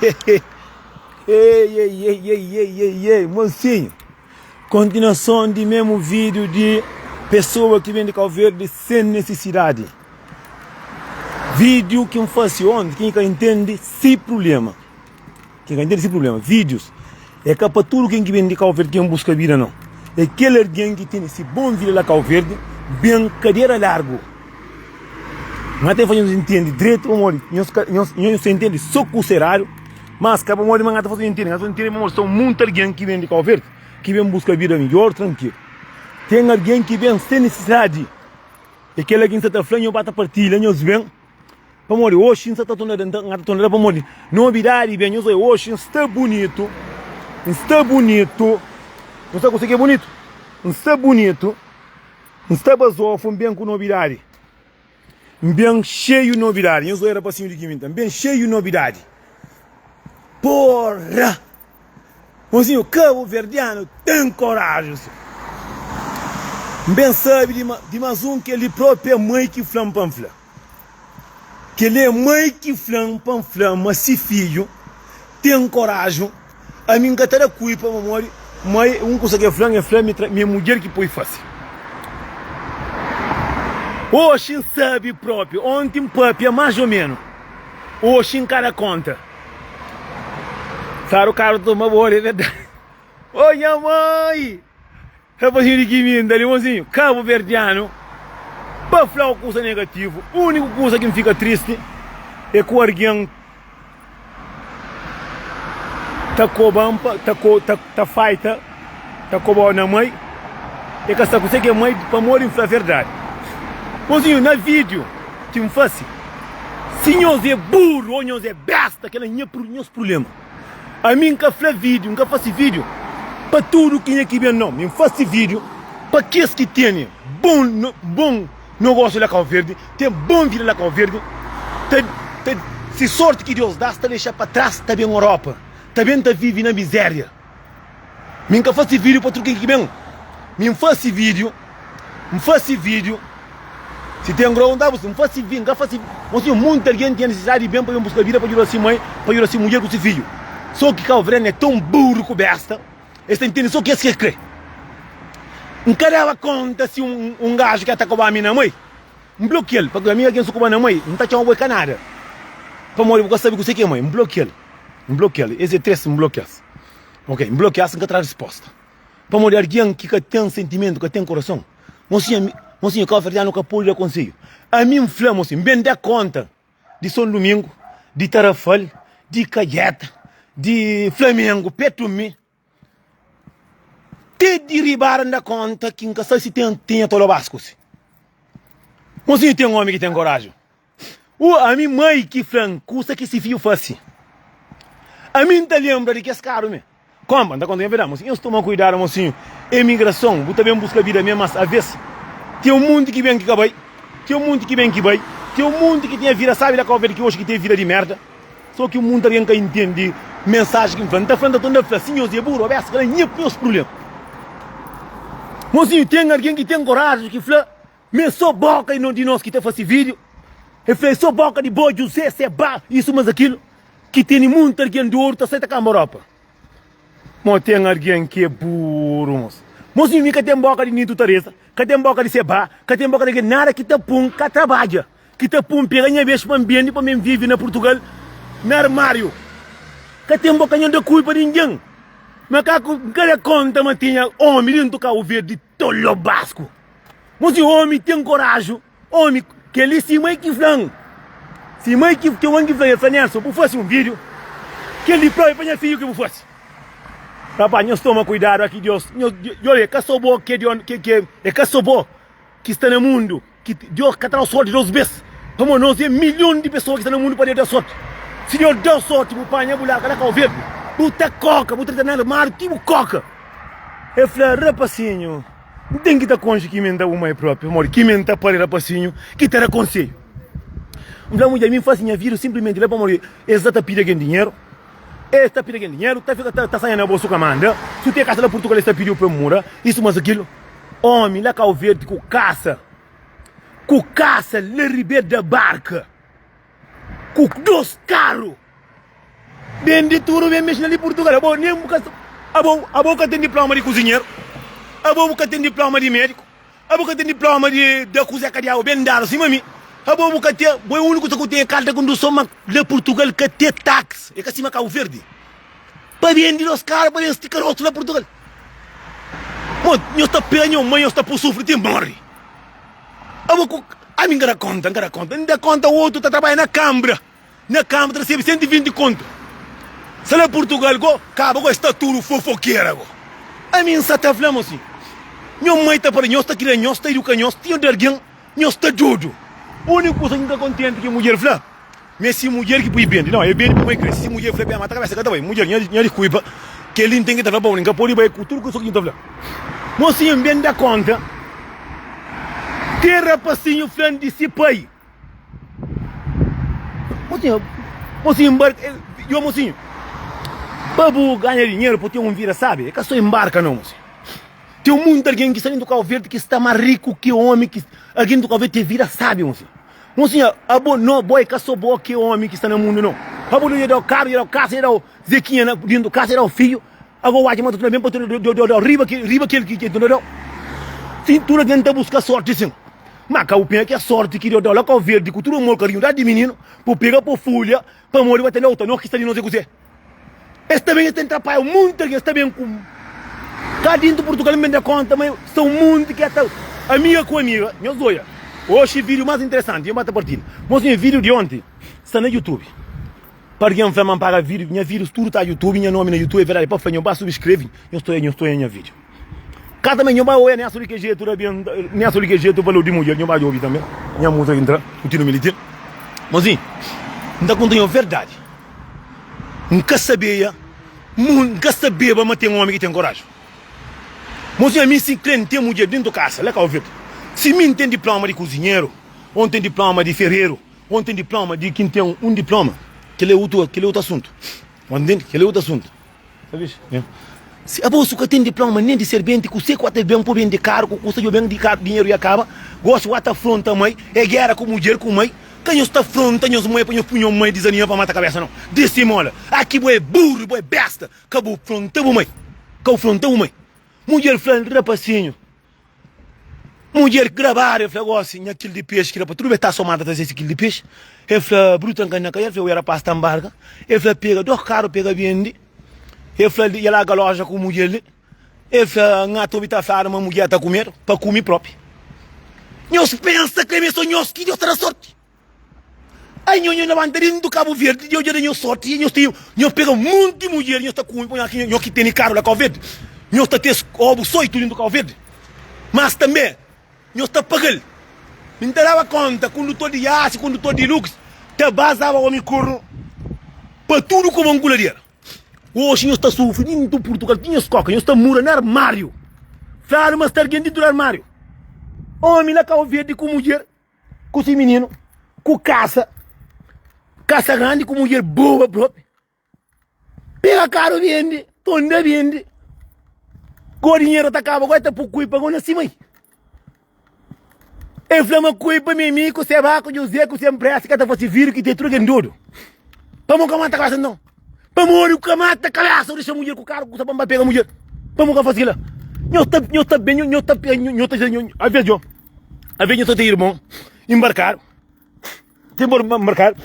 Ei, ei, ei, ei, ei, ei, ei, mocinho. Continuação di mesmo vídeo di pessoa ki vem di Cabo Verde sem necessidade. Vídeo ki N fasi ontem, quem ka entende, si problema. Quem ka entende, si problema. Vídeos é ka pa tudo quem ki vem di Cabo Verde quem busca vida não. É kel alguém ki tene si bom vida la Cabo Verde, bem cadeira largo. N ta faze nhos intende dretu pamodi nhos ka nhos nhos ta intende so ku seradu, mas ka pamodi ma N ta faze nhos intende. N ta faze nhos intende pamodi sta monti algen ki ben di Kau Verdi ki ben buska vida midjor trankilu. Ten algen ki ben sen nisisidadi. E kel la ki N sta ta fla nhos ba ta partilha nhos ben pamodi oxi N sta ta torna da N ta torna da pamodi nobidadi ben nhos oi oxi N sta bunitu N sta bunitu Nhos ta konsigi ki é bunitu? N sta bunitu. N sta bazofu, N ben ku nobidadi N ben xeiu nobidadi Nhos oi rapasinhu di Kiminta N ben xeiu nobidadi Porra! Mozinhu kabuverdianu ten koraji si N ben sabe di ma di mas un kel-li propi é mai ki fla-m pa N fla Kel-li é mai ki fla-m pa N fla ma si fidju ten koraji Ami N ka ta da kuipa pamodi mai un kusa ki el fla-m, el fla mi mi é mudjer ki poi fase. Oxi N sabe propi, onti N papia más o menu, oxi N ka da konta. Fladu karu ta toma boli, é verdadi. Ô nha mai! Rapazinhu di Kiminda li, mozinhu, kabuverdianu, pa fla-u kusa negativu, úniku kusa ki N fika tristi é ku argen ta koba-m pa, ta ko, ta, ta faita, ta koba-u na mai, e ka sa kuse ki é mai pamodi N fla verdadi. Mozinhu, na vídiu ki N fase, si nhos é buru ô nhos é besta, kel-la é nha, nhos prubléma. Ami N ka fla vídiu, N ka fase vídiu pa tudu kenha ki ben, nau. Mi N fase vídiu pa kes ki tene bon, bon nogósiu la Kau Verdi, ten bon vida la Kau Verdi, ta, ta, si sorti ki Deus da-s ta dexa pa tras, ta ben Europa, ta ben ta vive na mizéria. Mi N ka fase vídiu pa tudu kenha ki ben. Mi N fase vídiu, N fase vídiu. Si ten grou, N ta buska. N fase vi, N ka fase. Mosinhu, munti algen tinha nisisidadi di ben pa ben buska vida pa djuda si mai, pa djuda si mudjer ku si fidju. So ki Kauverdianu é ton buru ku besta, es ta intende so kes ki es kre. N ka daba konta si un un gaju ki ta koba mi na mai, N blokia-l, paske ami algen su koba na mai, N ta txoma bo é ka nada, pamodi bu ka sabe kuse ki é mai. N blokia-l, N blokia-l. Es é 3, N blokia-s. Ok, N blokia-s, N ka tra risposta. Pamodi algen ki ka ten sentimentu, ka ten korason. Mosinha, mosinha, kauverdianu ka pode da konsedju. Ami N fla, mosinha, N ben da konta di Son Dumingu, di Tarafal, di Kalheta, di Flamengu, pertu mi, te di Ribara N da konta ki N ka sabe si ten tinha tolobasku si. Mosinha, ten omi ki ten koraji. U, ami mai ki fla-m kusa ki si fidju fase. Ami N ta lenbra di kes karu mi. Konpa, N ta konta nha verdadi, mosinhu. Nhos toma kuidadu, mosinhu. Emigrason, bu ta ben buska vida mi, mas aves ten un munti ki ben ki ka bai, ten un munti ki ben ki bai, ten un munti ki tinha vida sabi la Kau Verdi ki oxi ki ten vida di merda. So ki un munti algen ka intendi mensaji ki N fla. N ta fla, N ta torna fla, si nhos é buru, abes, kla nha nhos prubléma. Mosinhu, ten algen ki ten koraji ki fla. Mi é só boka di nos ki ta fase vídeo. El fla é só boka di bo José Seba isso mas aquilo ki tene munti algen di oru ta sai ta kamba Europa. Mo ten algen ki é buru mos. Mosinhu mi ka ten boka di Nito Tareza, ka ten boka di Seba, ka ten boka di algen nada ki ta pun ka trabadja, ki ta pun pega nha bexu pa N bende pa mi N vive na Portugal na armário. Ka ten boka nha N da kulpa ningen. Ma ka ku N ka da konta ma tinha omi dentu Kabu Verdi tolobasku. Mosi omi ten koraju omi keli si mai ki flan si mai ki ten omi ki flan el fla Nelson bu fasi un video keli propi pa nha fidju ki bu fasi rapaz nhos toma kuidadu aki Dios nhos e ka so bo ke ke e ka so bo ki sta na mundu Ki Deus ka ta dau sorti dos bes, pamodi nos é milhon di pesoa ki sta na mundu pa Deus da sorti. Si Deus dau sorti, bu panha bu larga la Kau Verdi, bu ta koka, bu ta ta na armáriu ti bu koka. El fla, Rapasinhu, N ten ki ta konxe ki mi N ta bu mai propi, pamodi ki mi N ta pari rapasinhu ki ta da konsedju. N fla, Mudjer, mi N fase nha vida sinplimenti la pamodi es sa ta pidi algen dinheru, es ta pidi algen dinheru, ta fika ta sanha na bo su ka manda, su ten kasa la Purtugal es ta pidiu pa mura, isu mas akilu. Omi la Kau Verdi ku kasa, ku kasa la ribe da barka, ku dos karu. Bende tudu ben mexi na li Purtugal abo nen bu ka abo abo ka ten diploma di kuzinheru abo bu ka ten diploma di mediku abo ka ten diploma di da kuze ka diabu ben dadu sima mi abo bu ka ten bo e uniku kusa ku ten e karta konduson ma la Purtugal ka ten tax e ka sima Kabu Verdi pa bende nos karu pa ben stika rostu la Purtugal mo nhos ta pega nho mai nhos ta pui sufri ti mori abo ku ami n ka da konta n ka da konta n da konta otu ta trabadja na kambra. Na kama ta resebe 120 kontu. Sa na Purtugal go kaba go es sta tudu fofokera go. Ami N sa ta fla mo si nho mai ta para nhos ta kria nhos ta iduka nhos ti di argen nhos ta dodu. Uniku kusa ki N ka kontenti ki mudjer fla ma é si mudjer ki pui bende. Nau é bende pa mai kre. Si mudjer fla pa el mata kabesa ka ta bai. Mudjer nha diskuipa keli N ten ki ta fla pa N ka podi bai ku tudu kusa ki nhu ta fla. Mosinhu N ben da konta te rapasinhu fla-m di si pai. Mosinhu, mosinhu embarka, yo mosinhu, pa bu ganha dinheru pa ten un vida sabi, é ka so embarka nau mosinhu. Ten munti algen ki sta dentu Kau Verdi ki sta más riku ki omi ki algen di Kau Verdi ten vida sabi mosinhu. Mosinhu, abo no, bo é ka so bo ki omi ki sta na mundu nau. Abo Deus dja dau karu, dja dau kasa, dja dau zekinha na dentu kasa, dja dau fidju, ago bu atxa ma ta torna ben pa ta dau riba riba kel ki ta dau. Sin tudu algen ta buska sorti sin. Ma ka bu penha ki é sorti ki Deus da-u la Kau Verdi ku tudu amor karinhu da di mininu pa bu pega pa fulha pamodi ba ta da-u ta no ki sta di nos é kuzê? Es ta ben es ta entra paia un monti algen sta ben ku ka dintu Purtugal N ben da konta ma sta un monti ki ta amiga ku amiga nhos oia oxi video mas interesanti nhos ba ta partilha mos nha video di onti sta na youtube pa algen fla ma N paga video nha videos tudu ta youtube nha nomi na youtube é verdadi pa fla nhos ba subscreve nhos ta oia nhos ta oia nha video. Ka tanbe nho ba oia Nelson di ke jetu da ben Nelson di ke jetu valor di mudjer nho ba djobi tanbe nha musa ki ntra ku tinu militil Mozinho N ta konta nho verdadi N ka sabeia mu N ka sabeba ma ten omi ki ten koraju Mozinho ami si kre N ten mudjer dentu kasa la Kau Verdi si mi N ten diploma di kuzinheru o N ten diploma di fereru o N ten diploma di ki N ten un diploma kel é otu kel é otu asuntu Ntende kel é otu asuntu. Si abo su ka ten diploma nen di serbenti kuse ku ata ben po ben di karu ku kusa djo ben di karu dinheru ya kaba gosi ku ata afronta mai e gera ku mudjer ku mai ka nhos ta afronta nhos mai pa nhos pui nho mai dizanima pa mata kabesa no disimola aki bo e burru bo e besta ka bu afronta bu mai ka bu afronta bu mai mudjer fla rapasinhu Mudjer grabadu, el fla, Gósi, nha kil di pexi ki da pa tudu bes ta somadu ta traze ese kil di pexi. El fla, Bruta N ka na kai. El fla, Oi, rapás ta nbarka. El fla, Pega dos karu, pega bende. El fla, El larga loja ku mudjer li. El fla, N ata obi ta fladu ma mudjer ta kumedu pa kume propi. Nhos pensa kre ma é so nhos ki Deus ta da sorti? Ai nho nho labanta dentu Kabu Verdi Deus dja da nho sorti nho ten nho pega monti mudjer nho ta kume poi nho nho ki tene karu la Kau Verdi nho ta tes obu soitu dentu Kau Verdi mas tanbe nho ta pagal mi nta daba konta kondutor di iasi kondutor di lux ta bazaba omi kornu pa tudu kobon ku ladera oxi nho ta sufri dentu Purtugal ti nhos koka nho ta mura na armariu fladu ma sta algen dentu di armariu omi la Kau Verdi ku mudjer. Ku si mininu, ku kasa, kasa grandi ku mudjer boa propi. Pega karu bende, tonda bende. Go dinheru ta kaba, go el ta pui kuipa go na si mai. El fla ma kuipa mi mi ku se ba ku José ku se empresa ka ta fasi vidu ki te tudu ken dodu. Pamo ka mata kabesa nton. Pamodi ku ka mata kabesa, u dexa mudjer ku karu ku kusa pa ba pega mudjer. Pamo ka fasi kila. Nhos ta nhos ta ben nhos ta nhos ta aves jo. Aves nhos ta ten irmon inbarkadu, ten bor inbarkadu,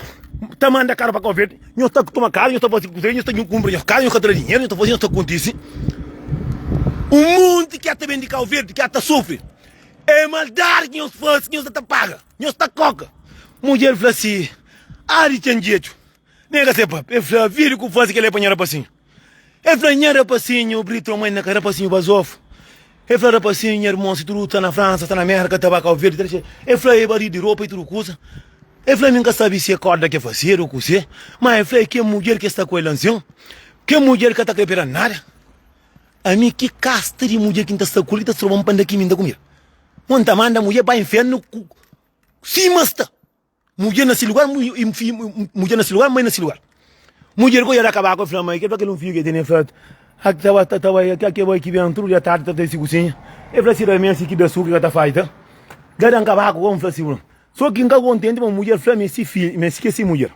ta manda karu pa Kau Verdi, nhos ta toma karu, nhos ta fasi kusa, nhos ta kunpra nhos karu, nhos ka ta da dinheru, nhos ta fasi, nhos ta kontisi. Un monti ki ata ben di Kau Verdi, ki ata sufri, é maldadi ki nhos fasi, ki nhos ta paga, nhos ta koka. Mudjer fla si, Ari txan djetu, nega se pape. El fla, Viri ku fasi kel-la pa nha rapasinhu. El fla, Nha rapasinhu, Brito, mãe na ka rapasinhu bazofu. El fla, Rapasinhu, nha irmon, si tudu sta na Fransa, sta na Mérka, ta ba Kau Verdi, ta dexa. El fla, E baril di ropa i tudu kuza. El fla, Mi N ka sabe si é korda ki é fazedu ô kuzê, má el fla, É ke mudjer ki sta ku el ansion, ke mudjer ka ta kre pera nada. Ami, ki kasta di mudjer ki N ta sta ku el ki ta stroba-m pa N da ki mi N ta kumida? Mo N ta manda mudjer ba infernu ku sima sta. Mudjer na si lugar, mudjer na si lugar, mai na si lugar. Mudjer ku era kaba ku fla mai, kel fla kel un fidju ke tene fla, ak ta ta ta bai ak ke bai ki ben tudu dia tardi ta ta si kusinha. E fla si da men si ki da suku ka ta faita. Da dan kaba ku fla si bro. So ki nka kontenti ma mudjer fla me si fi, me si ke si mudjer.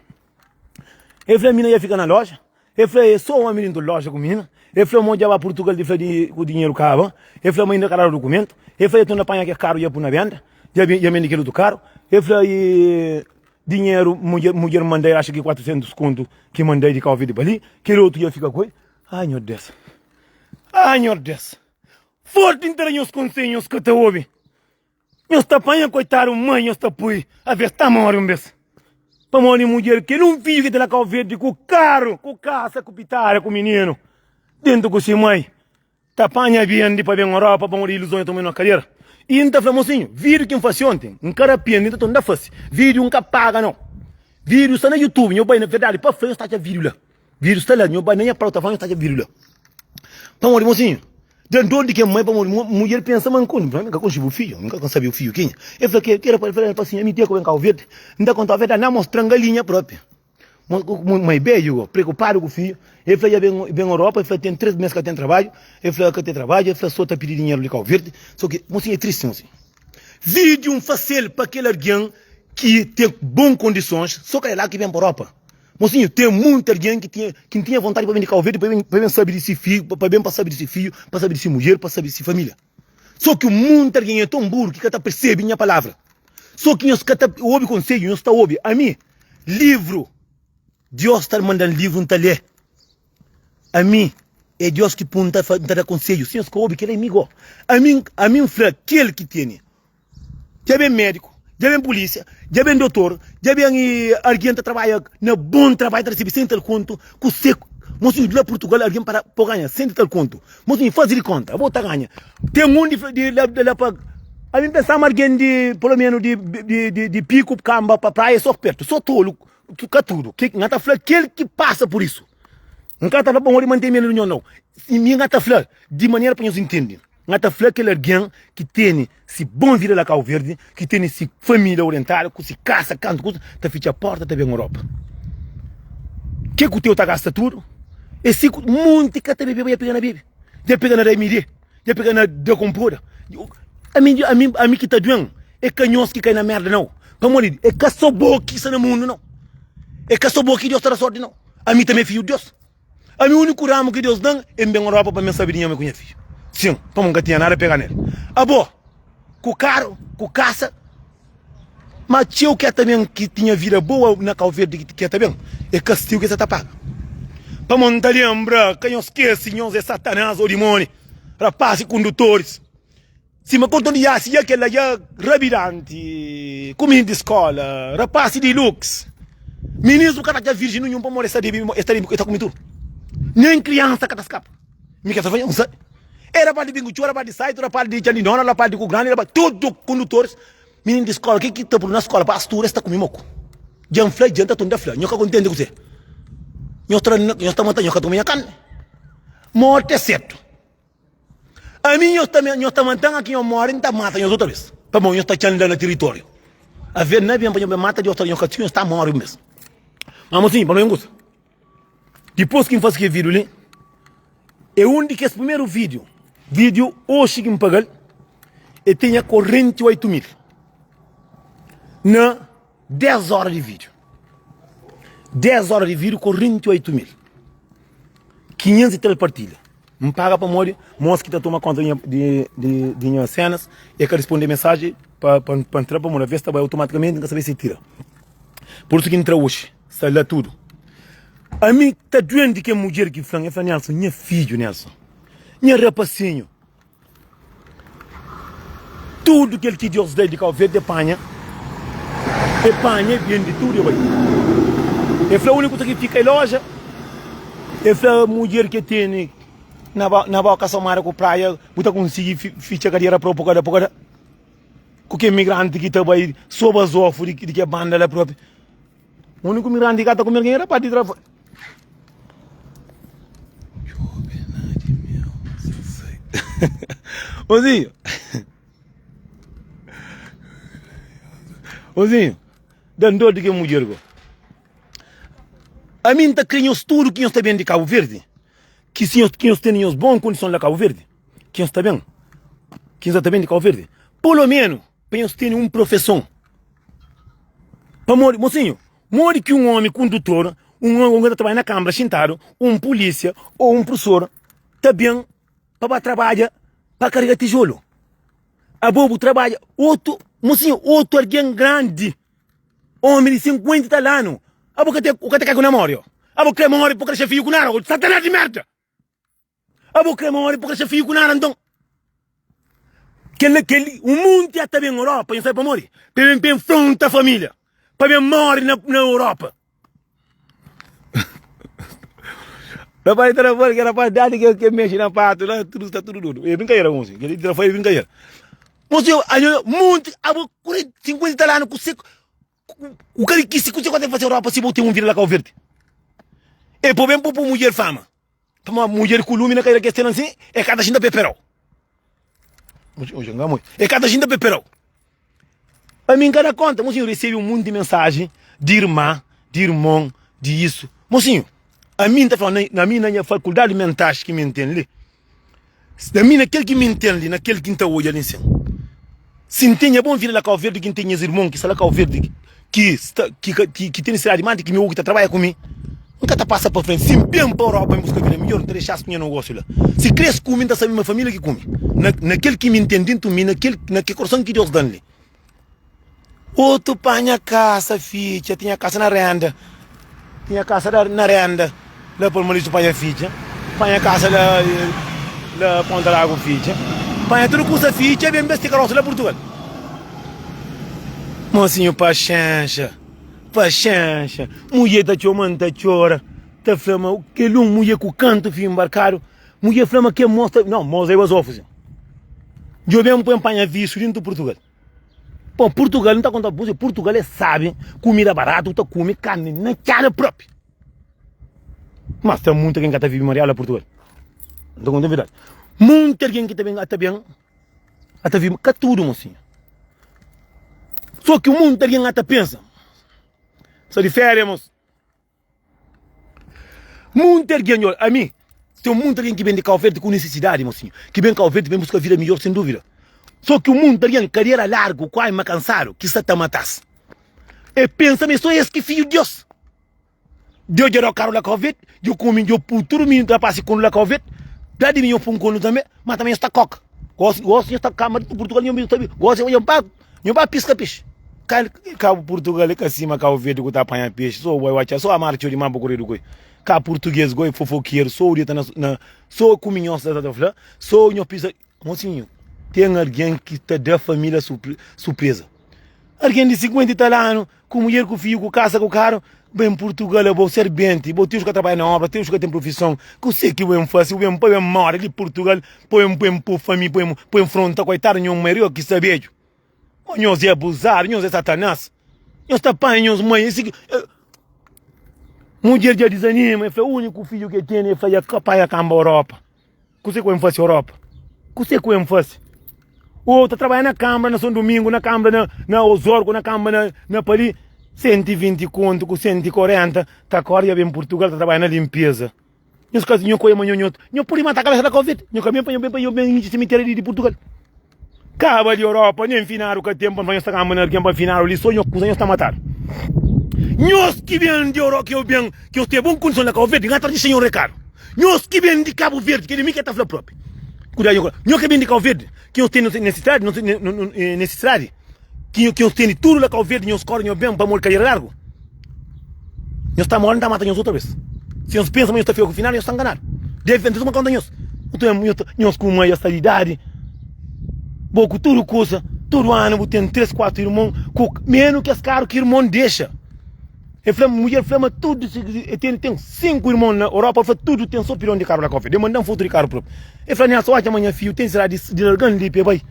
E fla mina ia fika na loja. El fla é só omi dentu loja ku minina. El fla mo dja ba Purtugal di fla di ku dinheru kaba. El fla ma inda ka dadu dukumentu. El fla el torna panha kel karu dja pu na benda. Dja dja bende kel otu karu. El fla i dinheru mudjer mudjer manda el axa ki 400 kontu ki manda di Kau Verdi pa li. Kel otu dja fika ku el. Ai nhor Des. Ai nhor Des. Forti N ta da nhos konselhu nhos ka ta obi. Nhos ta panha koitadu mai nhos ta pui aves ta mori un bes pamodi mudjer kel un fidju ki ta la kau verdi ku karu ku kasa ku pitada ku mininu dentu ku si mai ta panha bende pa ben Europa pamodi iluzon ya toma na kadera i N ta fla mosinhu vidiu ki N fasi onti N ka rapende N ta torna fasi vidiu N ka paga nau vidiu sta na youtube nho bai na verdadi pa fla nhos ta atxa vidiu la. Vídeo sta la, nho bai na nha plataforma nho ta atxa vídeo la. Pamodi mosinhu, da dor di ken mai pamodi mudjer pensa ma N ka konxe bu fidju, N ka sabe bu fidju kenha. El fla ke ke rapaz, el fla assim, ami dia ku ben Cabo Verde, N ta kontau verdadi, na mostran galinha propi. Mai bedju go, preokupadu ku fidju, el fla dja ben ben Europa, el fla ten 3 mes ka ten trabadju, el fla ka ten trabadju, el fla so ta pidi dinheru di Cabo Verde, so ki mosinhu é tristi mosinhu. Vídeo N fasel pa kel argen ki ten bon kondisons, so ka é la ki ben pa Europa. Mosinhu, ten munti algen ki tinha, ki N tinha vontadi pa ben di Kau Verdi, pa ben, pa ben sabe di si fidju, pa ben pa sabe di si fidju, pa sabe di si mudjer, pa sabe di si família. Sô ki munti algen é ton buru ki ka ta persebe nha palavra. Sô ki nhos ka ta obi konsedju, nhos ta obi ami. Livru, Diós ta manda-m livru, N ta lé. Ami é Diós ki pô-m ta, N ta da konsedju. Si nhos ka obi, kel-la é mi gó. Ami, ami N fla kel ki tene. Dja ben médiku, dja ben pulísia, dja ben dotor, dja ben algen ta trabadja na bon trabadju ta resebe sen tal kontu ku se Mosinhu di la Purtugal algen para pa ganha sen tal kontu Mosinhu faze di konta abo ta ganha Ten un di di la di la pa Ami N pensa ma algen di pelo menu di di di di Piku kamba pa praia é so pertu so tolu ka tudu N ka ta fla kel ki pasa pur isu N ka ta fla pamodi ma N ten medu di nho nau Mi N ka ta fla di manera pa nhos intende. N ta fla kel algen ki tene si bon vida la Kau Verdi, ki tene si familia orientadu, ku si kasa, kantu kusa, ta fitxa porta ta ben Europa. Ke ku teu ta gasta tudu? E si ku monti ka ta bebeba ya pega na bebe, ya pega na da mide, ya pega na da kompoda. Ami, ami, ami ki ta duen, e ka nhos ki kai na merda nau. Pamodi e ka so bo ki sta na mundu nau. E ka so bo ki Deus ta da sorti nau. Ami tanbe fidju di Deus. Ami úniku ramu ki Deus dan é N ben Europa pa mi sabe di nha mai ku nha fidju. Sin, pamo N ka tinha nada pega nel. Abo, ku karu, ku kasa, ma txeu ke ta ben ki tinha vida boa na Kau Verdi ki ta ben, é kastigu ki es ta paga. Pamo N ta lenbra, ka nhos skese, nhos é satanás ô dimoni, rapasi kundutoris. Sima konton di Yasi dja kel la dja rabidanti ku mininu di skola, rapasi di lux. Mininus bu ka ta atxa virgin ninhun pamodi es ta debe, es ta debe, es ta kume tudu. Nen kriansa ka ta skapa. Mi ka ta fla nha, N sabe. E rapaz di Bingu Txu, rapaz di Saitu, rapaz di Txandinona, rapaz di Ku Grandi, rapaz, tudu kondutoris, mininu di skola, ke ki ta pudu na skola pa astura es ta kume moku. Dja N fla, dja N ta tunda fla, nho ka kontenti ku se. Nho ta, nho ta mata, nho ka ta kume nha karni. Morti é sertu. Ami nhos ta nhos ta matan aki nhos mori nta mata nhos otra vez pamodi nhos ta txan la na tiritóriu aver na ben pa nhos ben mata Deus ta nhos ka txi nhos ta mori un bes ma mosinhu pa no ingusa dipôs ki N fasi kel vídiu li é un di kes primeru vídiu vídiu oxi ki N pagal e tinha 48 mil na 10 óra di vídiu 10 óra di vídiu 48 mil 500 e tal partilha N paga pamodi mos ki ta toma konta di di di nha senas e ka risponde mensaji pa pa pa ntra pamodi aves ta bai automatikamenti N ka sabe si tira pur isu ki N tra oxi sta la tudu ami ta duenti kel mudjer ki fla-m el fla Nelson nha fidju Nelson nha rapasinhu. Tudu kel ki Deus da-l di Kau Verdi e panha, e panha, e bende tudu e bai. E fla úniku kusa ki fika e loja. E fla mudjer ki e tene na na boka somada ku praia bu ta konsigi fitxa kadera propi po ka da po ka da. Ku ke migranti ki ta bai so bazofu di ke banda la propi. Úniku migranti ki ka ta kume algen e rapaz di tra. Ozinho. Ozinho. Dan dor di ke mudjer go. Ami N ta kre nhos tudu ki nhos ta ben di Kabu Verdi. Ki si nhos ki nhos tene nhos bon kondison la Kabu Verdi. Ki nhos ta ben. Ki nhos ta ben di Kabu Verdi. Polo menu pa nhos tene un profeson. Pamodi, mosinho, modi ki un omi kundutor. Un algen ta trabadja na kanbra xintadu, un pulísia ô un prufesor ta ben pa ba trabadja pa karega tijolu. Abo bu trabadja, otu, mosinhu, otu algen grandi, omi di 50 i tal anu, abo ka ta, bu ka ta kai ku namori, ô. Abo kre mori pa ka dexa fidju ku nada, ô satanás di merda! Abo kre mori pa ka dexa fidju ku nada, nton. Kel, kel, un munti ata ben Europa, nho sabe pamodi? Pa ben pa enfronta família, pa ben mori na, na Europa. Rapaz ta fala que rapaz dali que que mexe na pato lá, tudo está tudo doido. É brincadeira, moço. Que ele foi brincadeira. Moço, eu, monte, abo 40, 50 anos com seco. O cara que se você fazer Europa se você um vira lá Cabo Verde. É por bem por mulher fama. Pamodi mudjer ku lumi na kaida kes tena nsin, e ka ta xinta pe perau. E ka ta xinta pe perau. Ami N ka da konta. Mosinhu resebe un monti mensajen di irma, di irmon, di isu. Mosinhu, ami N ta fla, na ami na nha fakuldadi mentais ki mi N ten li, Ami na kel ki mi N ten li, na kel ki N ta odja li nsin. Si N ten nha bon vida la Kau Verdi, ki N ten nhas irmon ki sta la Kau Verdi, ki sta, ki ka, ki, ki ten sidadi manti ki mi oki ta trabadja ku mi, N ka ta pasa pa frenti. Si N ben pa Europa N buska vida midjor, N ta dexas ku nha nogósiu la. Si kre es kume, N ta sabe ma família ki kume. Na, na kel ki mi N ten dentu mi, na kel, na ke korson ki Deus da-m li. Otu panha kasa fitxa, tinha kasa na renda, tinha kasa da na renda la Palmalitu panha fitxa, panha kasa la la Ponta Lagu fitxa, panha tudu kusa fitxa, ben besti karosa la Purtugal. Mosinhu paxenxa, paxenxa, mudjer ta txoma-m ta txora, ta fla ma kel un mudjer ku kantu fio nbarkadu, mudjer fla ma kel mos ta, nau, mos é bazofu sin. Djobe-m pa N panha vistu dintu Purtugal. Pô, Purtugal, N ta konta bu, Purtugal é sabi, kumida baratu, bu ta kume karni na txada propi. Mas ten munti algen ki ka ta vive mariadu la Purtugal. N ta konta verdadi. Munti algen ki ta ben, ta ben, ta vive, ka tudu, mosinhu. So ki munti algen ta pensa, sta di feria, mos. Munti algen, olha, ami, ten munti algen ki ben di Kau Verdi ku nisisidadi, mosinhu, ki ben Kau Verdi ben buska vida midjor, sen duvida. So ki un munti algen, kadera largu, ku alma kansadu, ki sta ta mata-s. E pensa ma e so es ki fidju di Deus. Deus dja da-u karu la Kau Verdi, dja kume, dja pui tudu mininu ta pasa konu la Kau Verdi, da di mi nho pui un konu tanbe, ma tanbe nho sta koka. Gosi, gosi nho sta kama di Purtugal, nho sta gosi nho pa Nhu ba piska pexi. Ka ka Purtugal é ka sima Kau Verdi ku ta panha pexi so bai watxa so amar txeu di mar pa koredu koi. Ka purtuguês goi fofokeru so dia ta na na so kumi nhos ta ta fla so nho pisa mosinhu ten algen ki ta da família surpresa. Algen di 50 i tal anu ku mudjer ku fidju ku kasa ku karu ben Purtugal abo serbenti bo teus ka trabadja na obra teus ka ten profison kuse ki bu ben fase bu ben pa ben mora di Purtugal pa ben pa ben pu família pa ben pa ben fronta koitadu nho mariu ki sta bedju. Ô nhos é abuzadu, nhos é satanás. Nhos ta panha nhos mãe. Esse ki mudjer dja dizanima, el fla úniku fidju ki el tene, el fla dja ka panha kamba Europa. Kuse ku N fase Europa? Kuse ku N fase? Ô ta trabadja na kambra na São Domingo, na kambra na na Ozorgo, na kambra na na pa li, 120 kontu ku 140, ta kore dja ben Purtugal ta trabadja na limpeza. Nhos ka nho koia ma nho nho nho pode mata kabesa da covid nho ka ben pa nho ben pa nho ben intxi simitério di, di Portugal kaba di Europa nem finadu ka ten pa nho sta kamba na algen pa finadu li so nho kuza nho sta matadu nhos ki ben di Europa ki ben ki nhos ten bon kondison na Cabo Verde nha ta dixa nho rekadu nhos ki ben di Cabo Verde kel mi ke ta fla propi kudadu nho nho ki ben di Cabo Verde ki nhos ten nesisidadi nesisidadi ki nhos tene tudu la Kau Verdi, nhos kore, nhos ben pamodi kadera largu. Nhos ta mori, N ta mata nhos otra bes. Si nhos pensa ma nhos ta fika ku final, nhos sta nganadu. Deve N ta toma konta nhos. Nhos ku mai sta di idadi, bo ku tudu kusa, tudu anu bu ten 3, 4 irmon, ku menu kes karu ki irmon dexa. El fla, mudjer fla ma tudu el tene ten 5 irmon na Europa, el fla tudu ten so pilon di karu la Kau Verdi. El manda-m fotu di karu propi. El fla, Nelson, odja ma nha fidju ten será di di larga-m li pa el bai.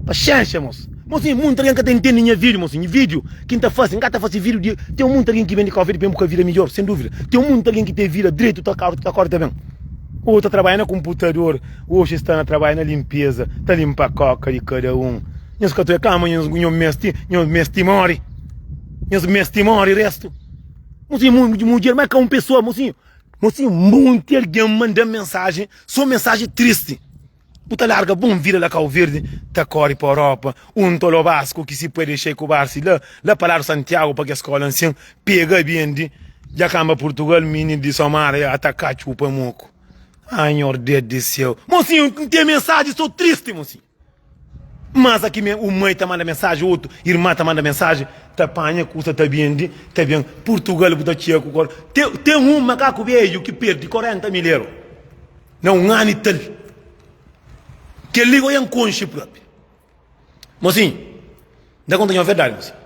Paxénxa, mos. Mosinhu, munti algen ka ta intende nha vídiu, mosinhu. Vídiu ki N ta fase, N ka ta fase vídiu di. Ten munti algen ki ben di Kau Verdi pa ben buska vida midjór, sen dúvida. Ten munti algen ki ten vida dretu, ta ta kóre ta ben. Ô ta trabadja na konputador, oxi sta na trabadja na linpéza, ta linpa kóka di kada un. Nhos ka ta oja kama nhos nho meste, nhos meste móre. Nhos meste móre restu. Mosinhu, mudjer, ma ka un pesoa, mosinhu. Mosinhu, munti algen manda-m mensajen, so mensajen tristi. Bu ta larga bon vida la Kau Verdi, ta kori pa Europa, un tolobasku ki si pue dexa-i ku barsi la, la pa ladu Santiagu pa kes skola ansin, pega bendi. Dja kamba Purtugal mini di Somara ya ataka txupa moku Ah nhordés di séu Mosinhu N ten mensaji so tristi mosinhu Mas aki me un mai ta manda mensaji otu irma ta manda mensaji ta panha kusa ta bende ta ben Purtugal bu ta txega ku kor Ten un makaku bedju ki perdi 40 mil eru na un anu i tal Kel li goia N konxe propi Mosinhu N ta konta nho verdadi mosinhu.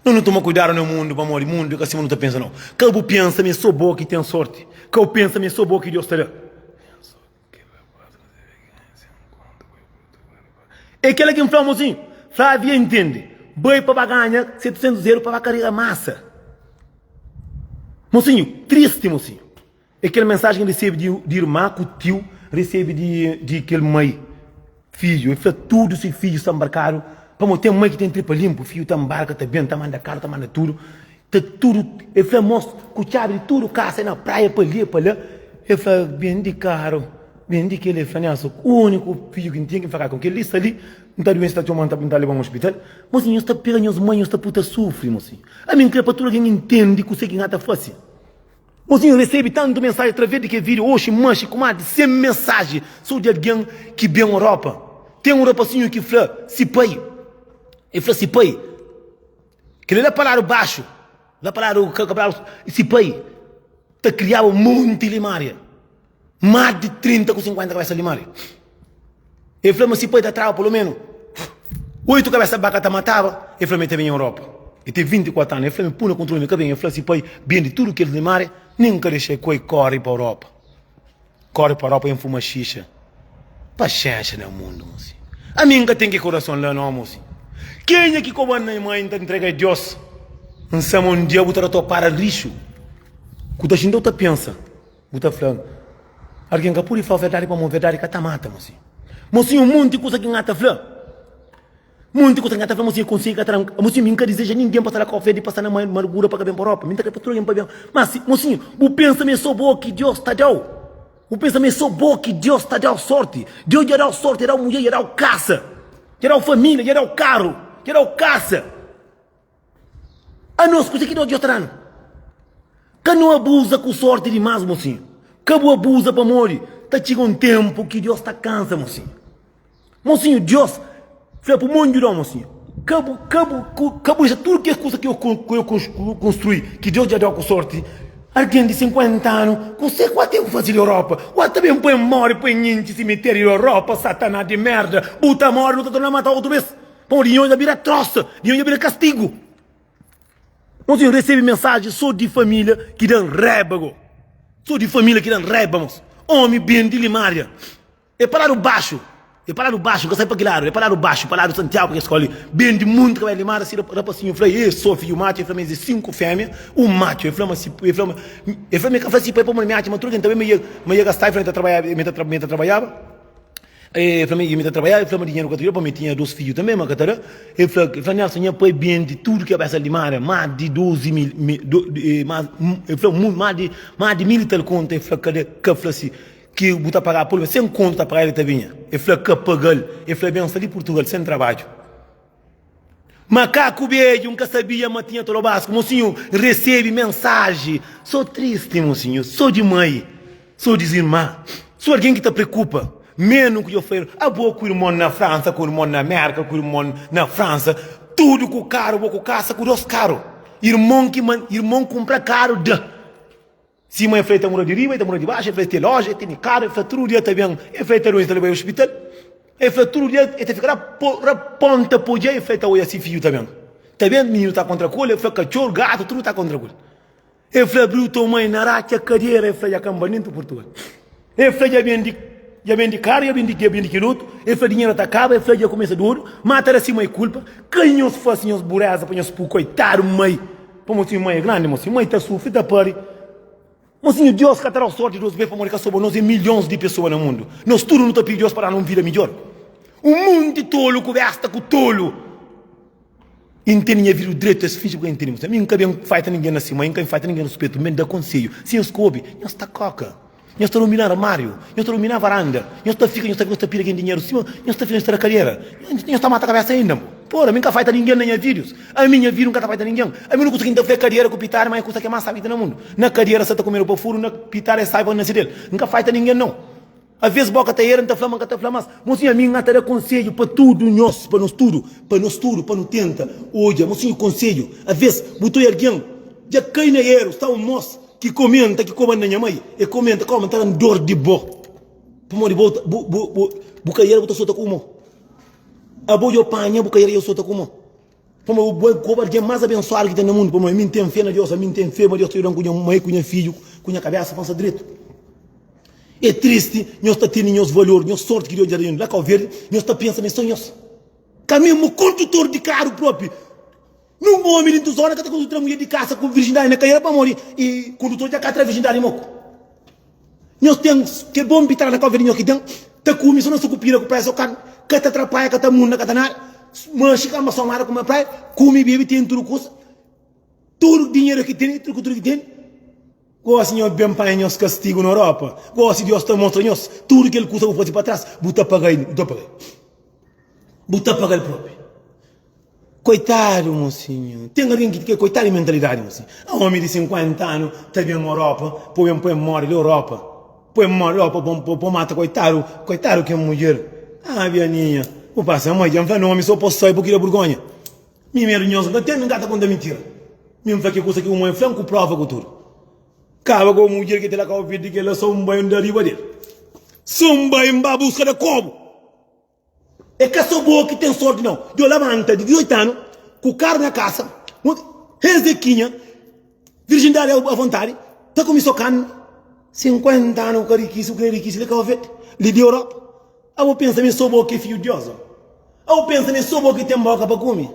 Nu nu toma kuidadu na mundu pamodi mundu é ka sima nu ta pensa nau. Ka bu pensa ma é so bo ki ten sorti. Ka bu pensa ma é so bo ki Deus ta da. É kela ki N fla mosinhu. Flávia intende. Bai pa ba ganha 700 euro pa ba karega masa. Mosinhu, tristi mosinhu. É kel mensajen ki N resebe di di irma ku tiu resebe di di kel mai fidju. El fla tudu se fidju sta nbarkadu pamodi ten mai ki ten tripa linpu, fidju ta nbarka ta ben ta manda karu ta manda tudu ta tudu. El fla mos ku txabi di tudu kasa é na praia pa li pa la. El fla ben di karu ben di kel. El fla Nelson uniku fidju ki N ten ki N fla ka kel li sta li N ta duense ta txoma N ta leba-m ospital. Mosi nhos ta pega nhos mai nhos ta pui ta sufri mosi. Ami N kre pa tudu algen intende kuse ki N ta fase. Mozinho resebe tantu mensaji através di kel vídeo oxi manxi ku más di 100 mensaji so di algen ki ben Europa. Ten un rapasinhu ki fla si pai, el fla si pai, kel-li la pa ladu baxu, la pa ladu ka pa ladu, si pai ta kriaba un monti limária. Más di 30 ku 50 kabesa limária. El fla ma si pai ta traba pelo menu 8 kabesa baka ta mataba. El fla ma el ta ben Europa. El ten 24 anu. El fla ma el puna kontrola ma el ka ben. El fla si pai bende tudu kel limária, nen ka dexa el koi kori pa Europa. Kori pa Europa en fuma xixa. Paxénxa na mundu, mosi. Ami N ka ten ki korason la no, mosi. Kenha ki koba-m na mai N ta ntrega Dios. N sa ma un dia bu ta da topada rixu ku ta xinta bu ta pensa. Bu ta fla, Algen ka pode fla verdadi pamodi verdadi ka ta mata, mosinhu. Mosinhu, monti kusa ki N ata fla, monti kusa ki N ata fla, mosinhu, konselhu ka ta da-m. Mosinhu, mi N ka dizeja ningen pasa la Kau Verdi, pasa na margura pa ka ben pa Europa. Mi N ta kre pa tudu algen pa ben. Ma si, mosinhu, bu pensa ma é so bo ki Dios ta da-u? Bu pensa ma é so bo ki Dios ta da-u sorti? Deus dja da-u sorti, dja da-u mudjer, dja da-u kasa, dja da-u família, dja da-u karu, dja da-u kasa. Anos, kuzê ki Deus ta da-nu? Ka nu abuza ku sórti dimás, mosinhu. Ka bu abuza pamodi ta txiga un ténpu ki Deus ta kansa, mosinhu. Mosinhu, Deus fla pa mon djuda-u, mosinhu. Ka bu, ka bu, ka bu dexa tudu kes kuza ki eu konstrui, ki Deus dja da-u ku sórti. Algen di 50 anu, kuzê ki bu ten ku faze di Europa? Bu ta ben poi-m móre, poi-m intxi simitériu di Europa, sataná di merda. Bu ta móre, nu ta torna mata-u otu bês. Pamodi nho dja bira trosa, nho dja bira kastigu. Mos, N resebe mensaji so di família ki da-m raiba go. So di família ki da-m raiba, mos. Omi ben di limária. É pa ladu baxu, é pa ladu baxu, N ka sabe pa ki ladu, é pa ladu baxu, pa ladu Santiagu ki es skoli. Ben di monti kabélu limária, si rapasinhu fla, E so fidju matxu, el fla ma es é sinku fémia, un matxu. El fla ma si, el fla ma, el fla ma el ka fla si pai pamodi mi atxa ma tudu algen ta ben ma ia, ma ia gastaba, el fla ma el ta trabaiaba, ma el ta trabaiaba. El fla ma mi ta trabadjaba, el fla ma dinheru ka ta dura, pamodi mi tinha dos fidju tanbe, ma ka ta da. El fla, el fla, Nelson, nha pai bende tudu ki kabesa di mare, más di 12 mil, más, el fla, más di, más di mil i tal konta, el fla, ka da, ka fla si, ki bu ta pagaba pelu menos 100 kontu ta pagaba, el ta binha. El fla, ka paga-l, el fla, ben sta di Purtugal sen trabadju. Makaku bedju N ka sabia ma tinha tolobasku Mosinhu N resebe mensaji So tristi mosinhu So di mai So di irma So algen ki ta preokupa Menu ku dja fla Abo ku irmon na Fransa Ku irmon na Merka Ku irmon na Fransa Tudu ku karu Bo ku kasa ku dos karu Irmon ki irmon kunpra karu da Sima el fla, el ta mora di riba, el ta mora di baxu, el fla, el ten loja, el tene karu, el fla, tudu dia ta ben, el fla, el ta duense, el ta leba el ospital, el fla, tudu dia el ta fika la ponta pa odja, el fla, el ta odja si fidju ta ben, ta ben, mininu ta kontra ku el, el fla, katxor, gatu, tudu ta kontra ku el. El fla, abriu toma, el na ratxa kadera, el fla, dja kanba dentu Purtugal. El fla, dja ben di, dja ben di karu, dja ben di, dja ben di kel otu, el fla, dinheru ta kaba, el fla, dja kumesa dodu, ma ta da si mai kulpa, ka nhos fase nhos bureza pa nhos pu koitadu mai. Pamodi si mai é grandi, mo si mai ta sufri, ta pari. Mosinhu, Deus ka ta dau sorti dos bes pamodi ka soba nos é milhons di pesoa na mundu. Nos tudu nu ta pidi Deus pa danu un vida midjor. Un munti tolu ku besta ku tolu. I N tene nha vida dretu, es finji ku ka intende. Mosinhu, ami N ka ben faita ningen na si mai, N ka ben faita ningen ruspetu, N ben da konsedju. Si nhos ka obi, nhos ta koka. Nhos ta durmi na armáriu, nhos ta durmi na varanda, nhos ta fika, nhos ta fika, nhos ta pidi algen dinheru sima nhos ta fika, nhos ta da kadera, nhos ta mata kabesa inda. Pora, mi N ka faita ningen na nha vídius. Ami nha vídiu N ka ta faita ningen. Ami úniku kusa ki N ta fla é kadiera ku pitada, ma é kusa ki é más sábi ki ten na mundu. Na kadiera sa ta kumedu pa furu, na pitada é sábi pa nase del. N ka faita ningen nau. Aves boka ta era, N ta fla ma N ka ta fla más. Mosinhu, ami N ta da konsedju pa tudu nhos, pa nos tudu, pa nos tudu, pa nu tenta odja. Mosinhu, konsedju, aves bu ta oja algen dja kai na eru, sta un mos ki komenta, ki koba na nha mai, e komenta, koma, N ta da-m dor di bo, pamodi bo, bu, bu, bu, bu ka era, bu ta sota ku mo. Abo dja panha, bu ka era, dja sota ku mo. Pamodi bu bo é algen más abensuadu ki ten na mundu, pamodi ami N ten fé na Deus, ami N ten fé ma Deus ta djuda-m ku nha mai, ku nha fidju, ku nha kabésa pa N sta dretu. É tristi nhos ta tene nhos valor, nhos sorti ki Deus dja da nhos la Kau Verdi, nhos ta pensa ma é sô nhos. Ka mésmu kondutor di karu própi, nun ómi dintu zóna ka ta konsigi tra mudjer di kasa ku virjindadi na kaera pamodi kondutor dja ka tra virjindadi moku. Nhos ten kel bon pitada na kau di nhos ki ten ta kume so na sukupira ku praia so karni ka ta trapaia ka ta munda ka ta nada manxi kamba somada kume praia kume bebe ten tudu kusa tudu dinheru ki ten tudu tudu ki ten gosi nhos ben panha nhos kastigu na Europa gosi Dios ta mostra nhos tudu kel kusa bu fasi pa tras bu ta paga bu ta paga bu ta pagal propi. Koitadu mosinhu, ten algen ki koitadu di mentalidadi mosinhu. A omi di 50 anu ta ben Europa, po ben poi mori li Europa, poi mori li Europa, po po mata koitadu, koitadu ken mudjer. Ah Bianinha, bu pasa mai, dja N fla nomi so po sai po kria burgonha. Mi medu nhos N ka ten, mi N ka ta konta mintira. Mi N fla ke kusa ki un omi fla-m ku prova ku tudu. Kaba ku mudjer ki ta la kau verde kela so N bai N da riba del. So N bai N ba buska da kobu. É ka sô bo ki ten sorti nau. Djo labanta di 18 anu ku karu na kasa, Hezekinha, virjindadi avontadi, ta kume sô karni. 50 anu ku ka rikisi, ku ka rikisi li Kau Verde, li di Europa. Abo pensa ma é sô bo ki é fidju di Deus? Abo pensa ma é sô bo ki ten boka pa kume?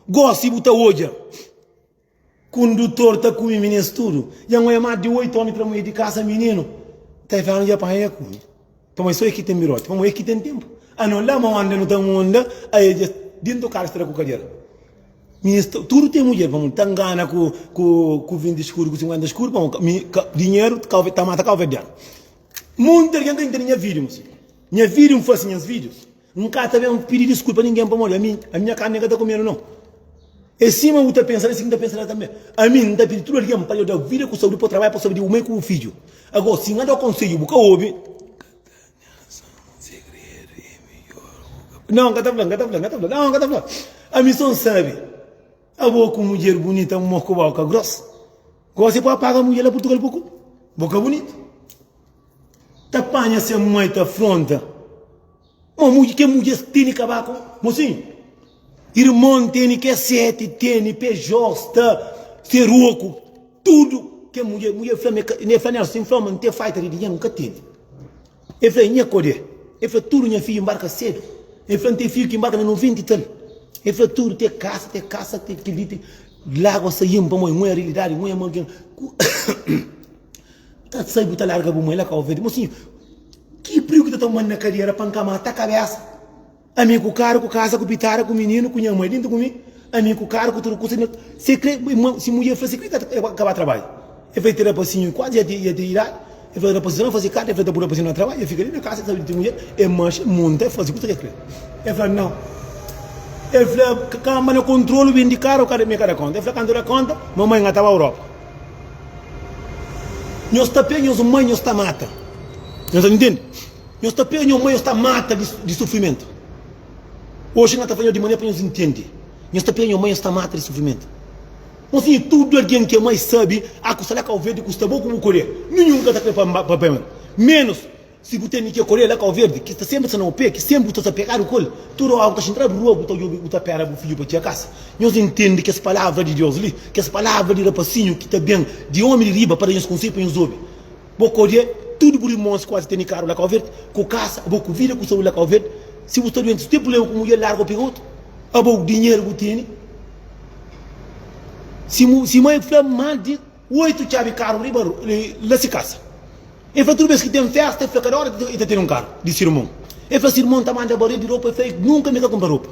Gosi bu ta odja. Kundutor ta kume minis tudu. Dja N oia más di 8 omi tra mudjer di kasa mininu ta fla-nu dja panha dja kume. Pamodi so e ki ten biroti, pamodi e ki ten tenpu. Ano la ma onda nu ta munda ae dja dentu kasa sta la ku kadera. Minis tudu ten mudjer pamodi ta ngana ku ku ku 20 skudu ku 50 skudu pamodi dinheru ta mata kauverdianu. Monti algen ka intende nha video. Nha video N fasi nhas videos. N ka ta ben pidi diskulpa ningen pamodi ami, ami nha karni ka ta kumedu nau. É sima bu ta pensa la, si ki N ta pensa la tanbe. Ami N ta pidi tudu algen pa Deus da vida ku saudi pa trabadja pa sabi di bu mai ku bu fidju. Ago, si N da konsedju bu ka obi. Nau, N ka ta fla, N ka ta fla, N ka ta fla, nau, N ka ta fla. Ami so N sabi, abo ku mudjer bunita, un moku boka gros. Gosi pa paga mudjer la Purtugal pa kume. Boka bunitu. Ta panha se mai ta fronta. Ma mudje ke mudjes tene kabaku mosinhu irmon tene ke sete tene pejor sta seroku tudu ke mudje mudje fla me ne fla nelson sin fla ma nte faita di dinheru nka tene e fla nha kode e fla tudu nha fidju mbarka sedu e fla nte fidju ki mbarka na 90 i tal e fla tudu te kasa te kasa te kili te lagua saim pamodi nhu é realidadi nhu é ma algen ku Ta sai bu ta larga bu mai la Kau Verde. Mosinhu, ki prigu ki ta toma-m na kadera pa N ka mata kabesa? Ami ku karu, ku kasa, ku pitada, ku mininu, ku nha mai dintu ku mi, ami ku karu, ku tudu kusa. Se kre, si mudjer fla si kre, el ka ba trabadja. El fla, te rapasinhu kuazi ya te idadi. El fla, rapasinhu na fasi karta, el fla, ta pui rapasinhu na trabadja, el fika li na kasa, el sabe di te mudjer, el manxa, el monta, el fasi kusa ki el kre. El fla, nau. El fla, kamba na kontrolu, bindi karu, kada mi ka da konta. El fla, kantu da konta, mamai nga ta ba Europa. Nhos ta pega nhos mai nhos ta mata. Nhos ta ntende? Nhos ta pega nhos mai nhos ta mata di, di sufrimentu. Oxi N ta fla nhos di manera pa nhos ntende. Nhos ta pega nhos mai nhos ta mata di sufrimentu. Mosinhu, tudu algen ki é mai sabe a ku sta la Kau Verdi ku sta bo ku bu kore. Ninhun ka ta kre pa pa pa menus. Si bu tene ke kore la Kau Verdi, ki sta senpri sta na bu pe, ki senpri bu ta sta pegadu ku el, tudu ora bu ta xinta na rua, bu ta djobe, bu ta pera bu fidju pa txega kasa. Nhos intende kes palavra di Deus li, kes palavra di rapasinhu ki ta ben di omi di riba pa da nhos konsedju pa nhos obi. Bo kode tudu bu irmons kuazi tene karu la Kau Verdi, ku kasa, abo ku vida ku saudi la Kau Verdi. Si bu sta duenti, si bu ten prublema ku mudjer, larga o pega otu. Abo dinheru bu tene. Si si mai fla mal di oitu txabi karu riba la si kasa. El fla tudu bes ki ten festa, el fla kada ora el ta ten un karu di si irmon. El fla si irmon ta manda baril di ropa, el fla nunka mi ka kunpra ropa.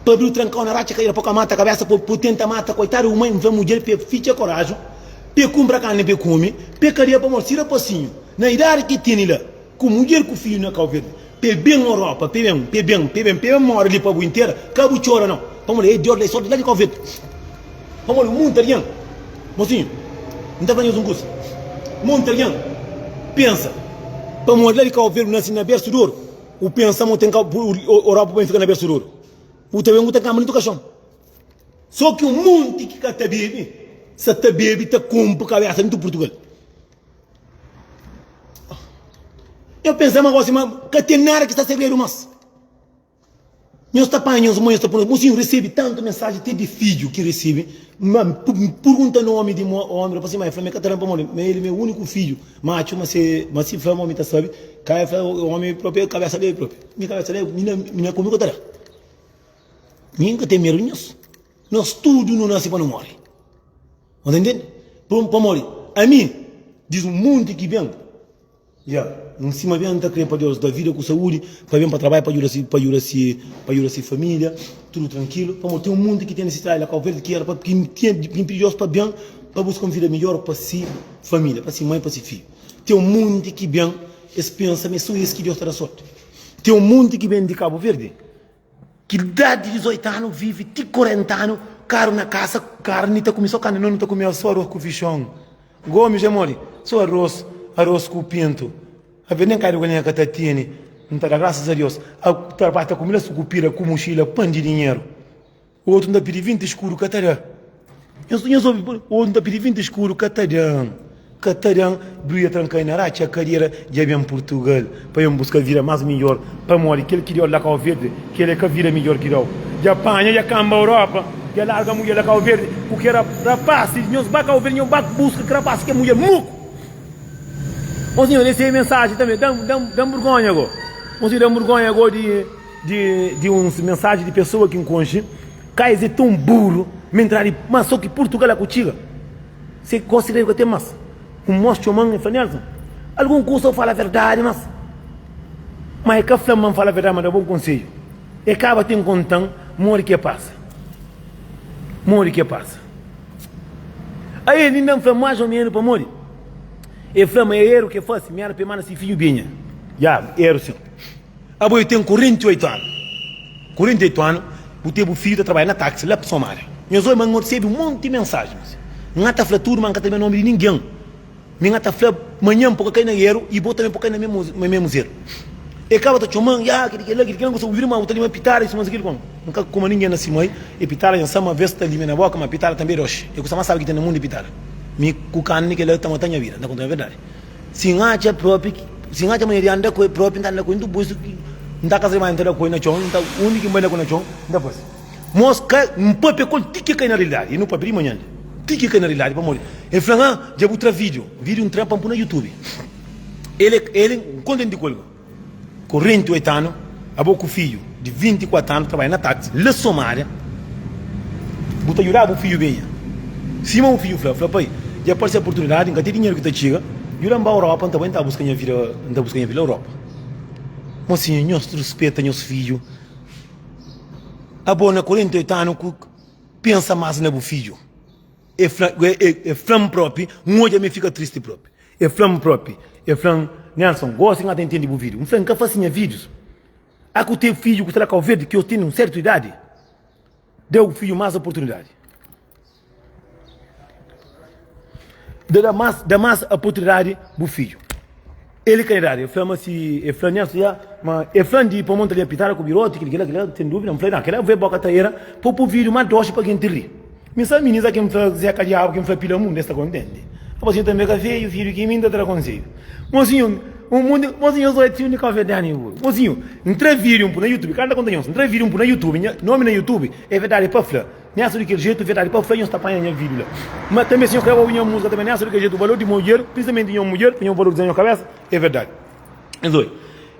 Pa abriu trankau na ratxa kaira pa ka mata kabesa, pa pa tenta mata koitadu bu mai. N fla mudjer pa e fitxa koraju, pa e kunpra karni pa e kume, pa e kadia pamodi si rapasinhu na idadi ki e tene la ku mudjer ku fidju na Kau Verdi. Pa e ben Europa, pa e ben, pa e ben, pa e ben, pa e ben mora li pa bu intera, ka bu txora nau. Pamodi e Deus la, e sorti la di Kau Verdi. Pamodi munti algen, mosinhu, N ta fla nhos un kusa, munti algen pensa, pamodi la di Kau Verdi bu nasi na bersu di oru, bu pensa ma bu ten Europa bu ben fika na bersu di oru. Bu ta ben bu ta kamba na tukaxon. So ki un munti ki ka ta bebe, sa ta bebe ta konpo kabesa dentu Purtugal. Eu pensa ma gosi ma ka ten nada ki sta segredu mas. Nhos ta panha nhos mãe, nhos ta pui, mosinhu resebe tantu mensaji te di fidju ki resebe, ma purgunta nomi di omi, rapaz si ma e fla ma e ka ta da pamodi ma el é uniku fidju matxu, ma se ma si fla ma omi ta sabi, ka e fla omi propi kabesa del propi, mi kabesa del mi na mi na kumi ku ta da. Mi N ka ten medu di nhos. Nos tudu nu nase pa nu móre. Nhos ta ntende? Pamodi ami, diz un monti ki ben, ya, N sima ben, N ta kre pa Deus da vida ku saúdi, pa ben pa trabadja, pa djuda si, pa djuda si, pa djuda si família, tudu trankilu. Pamodi ten un monti ki ten nisisidadi la Kau Verdi ki era pa, ki ten, ki N pidi Deus pa ben, pa buska un vida midjór pa si família, pa si mai, pa si fidju. Ten un monti ki ben, es pensa ma é so es ki Deus ta da sorti. Ten un monti ki ben di Kabu Verdi. Ki idadi di 18 anu vivi ti 40 anu karu na kasa karni ta kume so karni no nu ta kume so aros ku fixon gomi dja modi so aros aros ku pintu aves nen kadu galinha ka ta tene N ta da grasas a Deus a ta kume la sukupira ku muxila pan di dinheru. Otu nta pidi 20 escudo ka ta da. Nhos nhos obi otu nta pidi 20 escudo ka ta da. Ka ta da bruia trankai na ratxa kadera dja ben Portugal pa ben buska vida mas midjor pamodi kel ki deu la Cabo Verde kel é ka vida midjor ki dau. Dja panha dja kamba Europa dja larga mudjer la Cabo Verde ku ke rapasi nhos ba Cabo Verde nhos ba buska ke rapasi ke mudjer muku. Mosinho resebe mensaji tanbe dam dam dam burgonha go. Mosinho dam burgonha go di. Di di uns mensaji di pessoa ki N konxe, ka es é tão buru, mi entra di, ma so ki Purtugal la ku txiga, se gosi rei ka ten mas. Un mos txoman e fla, Nelson, algun kusa u fala verdadi mas, ma e ka fla-m ma N fala verdadi, ma da bon konsedju. E kaba ten konta-m modi ki e pasa, modi ki e pasa. Ael inda N fla mais o menu pamodi e fla ma é eru ki e fasi, mi era pa e manda si fidju binha. Ya, eru sin. Abo eu ten 48 anu 48 anu bu ten bu fidju ta trabadja na taxi la Somalia nhos oi ma N rsebi un monti mensaji mas N ka ta fla tudu ma N ka ta ben nomi di ningen mi N ka ta fla manhan po ka kai na eru i bo tanbe po kai na memu zeru e kaba ta txoman ya kili kila kili kila N gosta obi ma bu ta lima pitada isu mas kili kon N ka kuma ningen na si mai e pitada nha sa ma ves ta lima na boka ma pitada tanbe e doxi e kusa mas sabi ki ten na mundu e pitada mi ku kanni kila ta mata nha vida N ta konta nha verdadi. Si N atxa propi, si N atxa manera di anda ku el propi, N ta anda ku el. N ta poi su, N ta kasa di manha, N ta da ku el na txon, N ta, undi ki N bai da ku el na txon, N ta fase. Mos ka, N papia ku el ti ki el kai na realidadi. I nu papia di manha li, ti ki el kai na realidadi, pamodi el fla-m, Ah, dja bu tra vídiu. Vídiu N tra pa N pui na YouTube. El, el, N kontenti ku el. 48 anu, abo ku fidju di 24 anu trabadja na taxi la Somalia, bu ta djuda bu fidju benha. Sima bu fidju fla, fla pai, dja parse oportunidadi, N ka ten dinheru ki ta txiga, djuda-m ba Europa, N ta bai N ta buska nha vida, N ta buska nha vida la Europa. Mosinhu, nhos ruspeta nhos fidju. Abo na 48 anu ku pensa mas na bu fidju. E fla, e fla-m propi, N odja ma e fika tristi propi. E fla-m propi, e fla-m, Nelson, gosi N ka ta intende bu vídiu. N fla, N ka fase nha vídius. A ku ten fidju ku sta la Kau Verdi ki os tene un sertu idadi, da bu fidju mas oportunidadi. Da da mas, da mas oportunidadi bu fidju. El ka idadi, e fla ma si, e fla Nelson, ya, ma e fla-m di pamodi N ta lia pitada ku biroti, kila, kila, kila, sen dúvida. N fla, na, kila ve boka ta era, po bu vídiu mas doxi pa kenti ri. Mi sa minis a kin fla Zé ka diabu kin fla pila mundu es ta kontenti Aposinhu tanbe ka feju fidju ki mi N ta tra konsedju Mosinhu un mundu mosinhu so é txeu di kafé dani buru Mosinhu N tra vídiu N pui na youtube ka N ta konta nhos N tra vídiu N pui na youtube nha nomi na youtube é verdadi pa fla Nessa di kel jetu verdadi pa fla nhos ta panha nha vídiu la Ma tanbe si nhos kre obi nha múzika tanbe nessa di kel jetu valor di mudjer prinsipalmenti nha mudjer pa nhos valoriza nhos kabesa é verdadi Nhos obi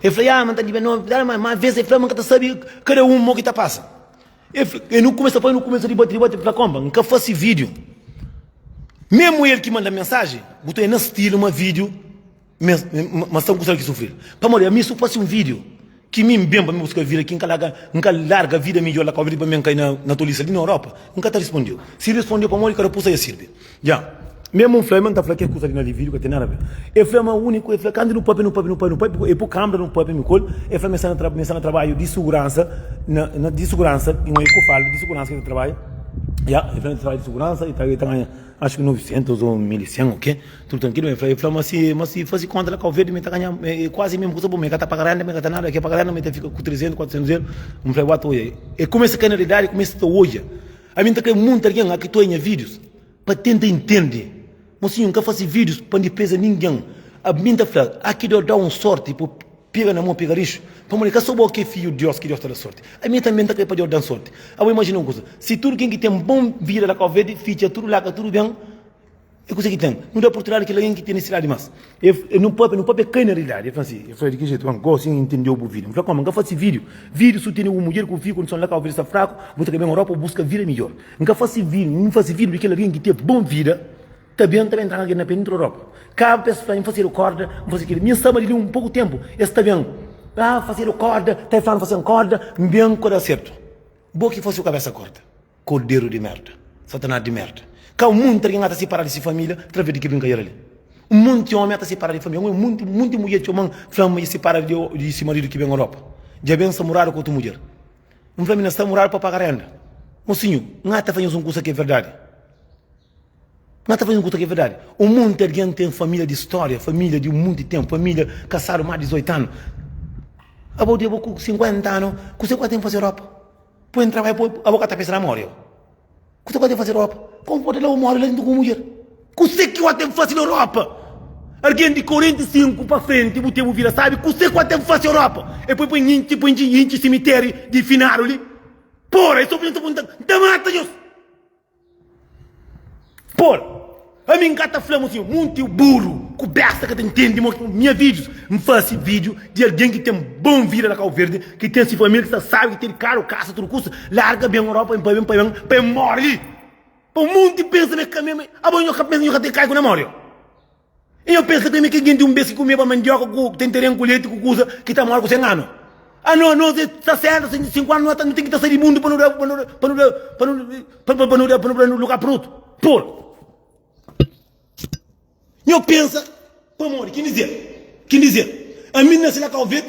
El fla ya ma N ta dibia nomi ma ves el fla ma N ka ta sabe kada un mo ki ta pasa. E fla, e nu kumesa fla, nu kumesa dibati, dibati, fla konpa, N ka fasi vídiu. Memu el ki manda mensaji, bu ta na stilu ma vídiu ma sta un kusa ki sufril. Pamodi ami su fasi un vídiu ki mi N ben pa mi buska vida ki N ka larga, N ka larga vida midjor la Kau Verdi pa mi N kai na na tolisa li na Europa, N ka ta rispondeu. Si rispondeu pamodi ka rapusa ya sirbi. Dja. Mesmu N fla, ma N ta fla kes kusa li na li vídiu ka ten nada a ver. El fla ma úniku, el fla kantu nu papia, nu papia, nu papia, nu papia, el pui kâmera nu papia mi ku el, el fla ma el sta na, ma el sta na trabadju di suguransa, na, na di suguransa, un el ku falda di suguransa ki el ta trabadja, ya, el fla ma el ta trabadja di suguransa, el ta, el ta ganha acho ki 900 ou 1100 ou ke, tudu trankilu, el fla, el fla ma si, ma si fasi konta la Kau Verdi ma el ta ganha kuazi mesmu kusa, bo ma el ka ta paga renda, ma el ka ta nada, el ke paga renda ma el ta fika ku 300, 400 euros, N fla, wata oia, el kumesa kai na realidadi, el kumesa ta oia, ami N ta kre munti algen aki ta oia nha vídius. Pa tenta intende. Mosinhu, N ka fase vídius pa N dipreza ningen. Ami N ta fla, a ki Deus da un sorti pa pega na mon, pega rixu. Pamodi ka so bo ki é fidju di Deus ki Deus ta da sorti. Ami tanbe N ta kre pa Deus da-m sorti. Abo imajina un kuza, si tudu ken ki ten bon vida la Kau Verdi fitxa tudu laka tudu ben, é kuze ki ten? Nu da oportunidadi kel algen ki ten nisisidadi más. E nu papia, nu papia kai na realidadi. E fla si, e fla di ki jetu? Fla, gosi N intendeu bu vida. N fla, komu? N ka fasi vídiu. Vídiu su tene un mudjer ku fidju, kondison la Kau Verdi sta fraku, bu ta ka ben Europa bu buska vida midjor. N ka fasi vídiu, N fasi vídiu di kel algen ki ten bon vida, ta ben, ta ben tranka na pé dentru Europa. Kaba pa es fla, N fasedu korda, N fasi kili. Mi N staba di li un poku tenpu, es ta ben, ah, fasedu korda, ta fla-m fasen korda, N ben ku da sertu. Bo ki fasi bu kabesa korda. Korderu di merda, satanás di merda. Ka un monti algen ata sipara di si familia traves di ki brinkadera li. Un monti omi ata sipara di familia, un monti monti mudjer txoman fla-m ma i sipara di di si maridu ki ben Europa. Dja ben sta muradu ku otu mudjer. N fla mina sta muradu pa paga renda. Mosinhu, N ata fla nhos un kusa ki é verdadi. N ata fla nhos un kusa ki é verdadi. Un monti algen ten familia di stória, familia di un monti tenpu, familia kasadu más di 18 anu. Abo di abo ku 50 anu, kuse ku ata ten fasi Europa? Poi N trabadja poi abo ka ta pensa na mori abo. Kuse ku ten fasi Europa? Komu pode la bu mori la dentru ku mudjer? Kuse ki ten fasi na Europa? Algen di 45 pa frenti bu ten bu vida sabi kuse ku ten fasi Europa? E poi poi intxi poi intxi simiteri di finadu li. Pora e so poi N ta mata nhos. Por, ami N ka ta fla mo si munti buru ku besta ka ta ntende mo nha vídius. N fasi vídiu di algen ki ten bon vida na Kau Verdi, ki ten si família, ki sta sabi, ki ten karu, kasa, tudu kusa, larga ben Europa, pa ben pa ben pa e mori li. Pa munti pensa ma e ka meme, abo nho ka pensa nho ka ten kai ku na mori. I nho pensa tanbe ki gen di un bes ki kumeba mandioka ku tenteren ku leti ku kusa ki ta mora ku 100 anu. Ano anos e 60, 65 anu no ten ki ta sai di mundu pa no da pa no da pa no da pa no pa no da pa no da lugar pa otu. Por. Nho pensa pamodi kin dizer kin dizer ami nasi na Kau Verde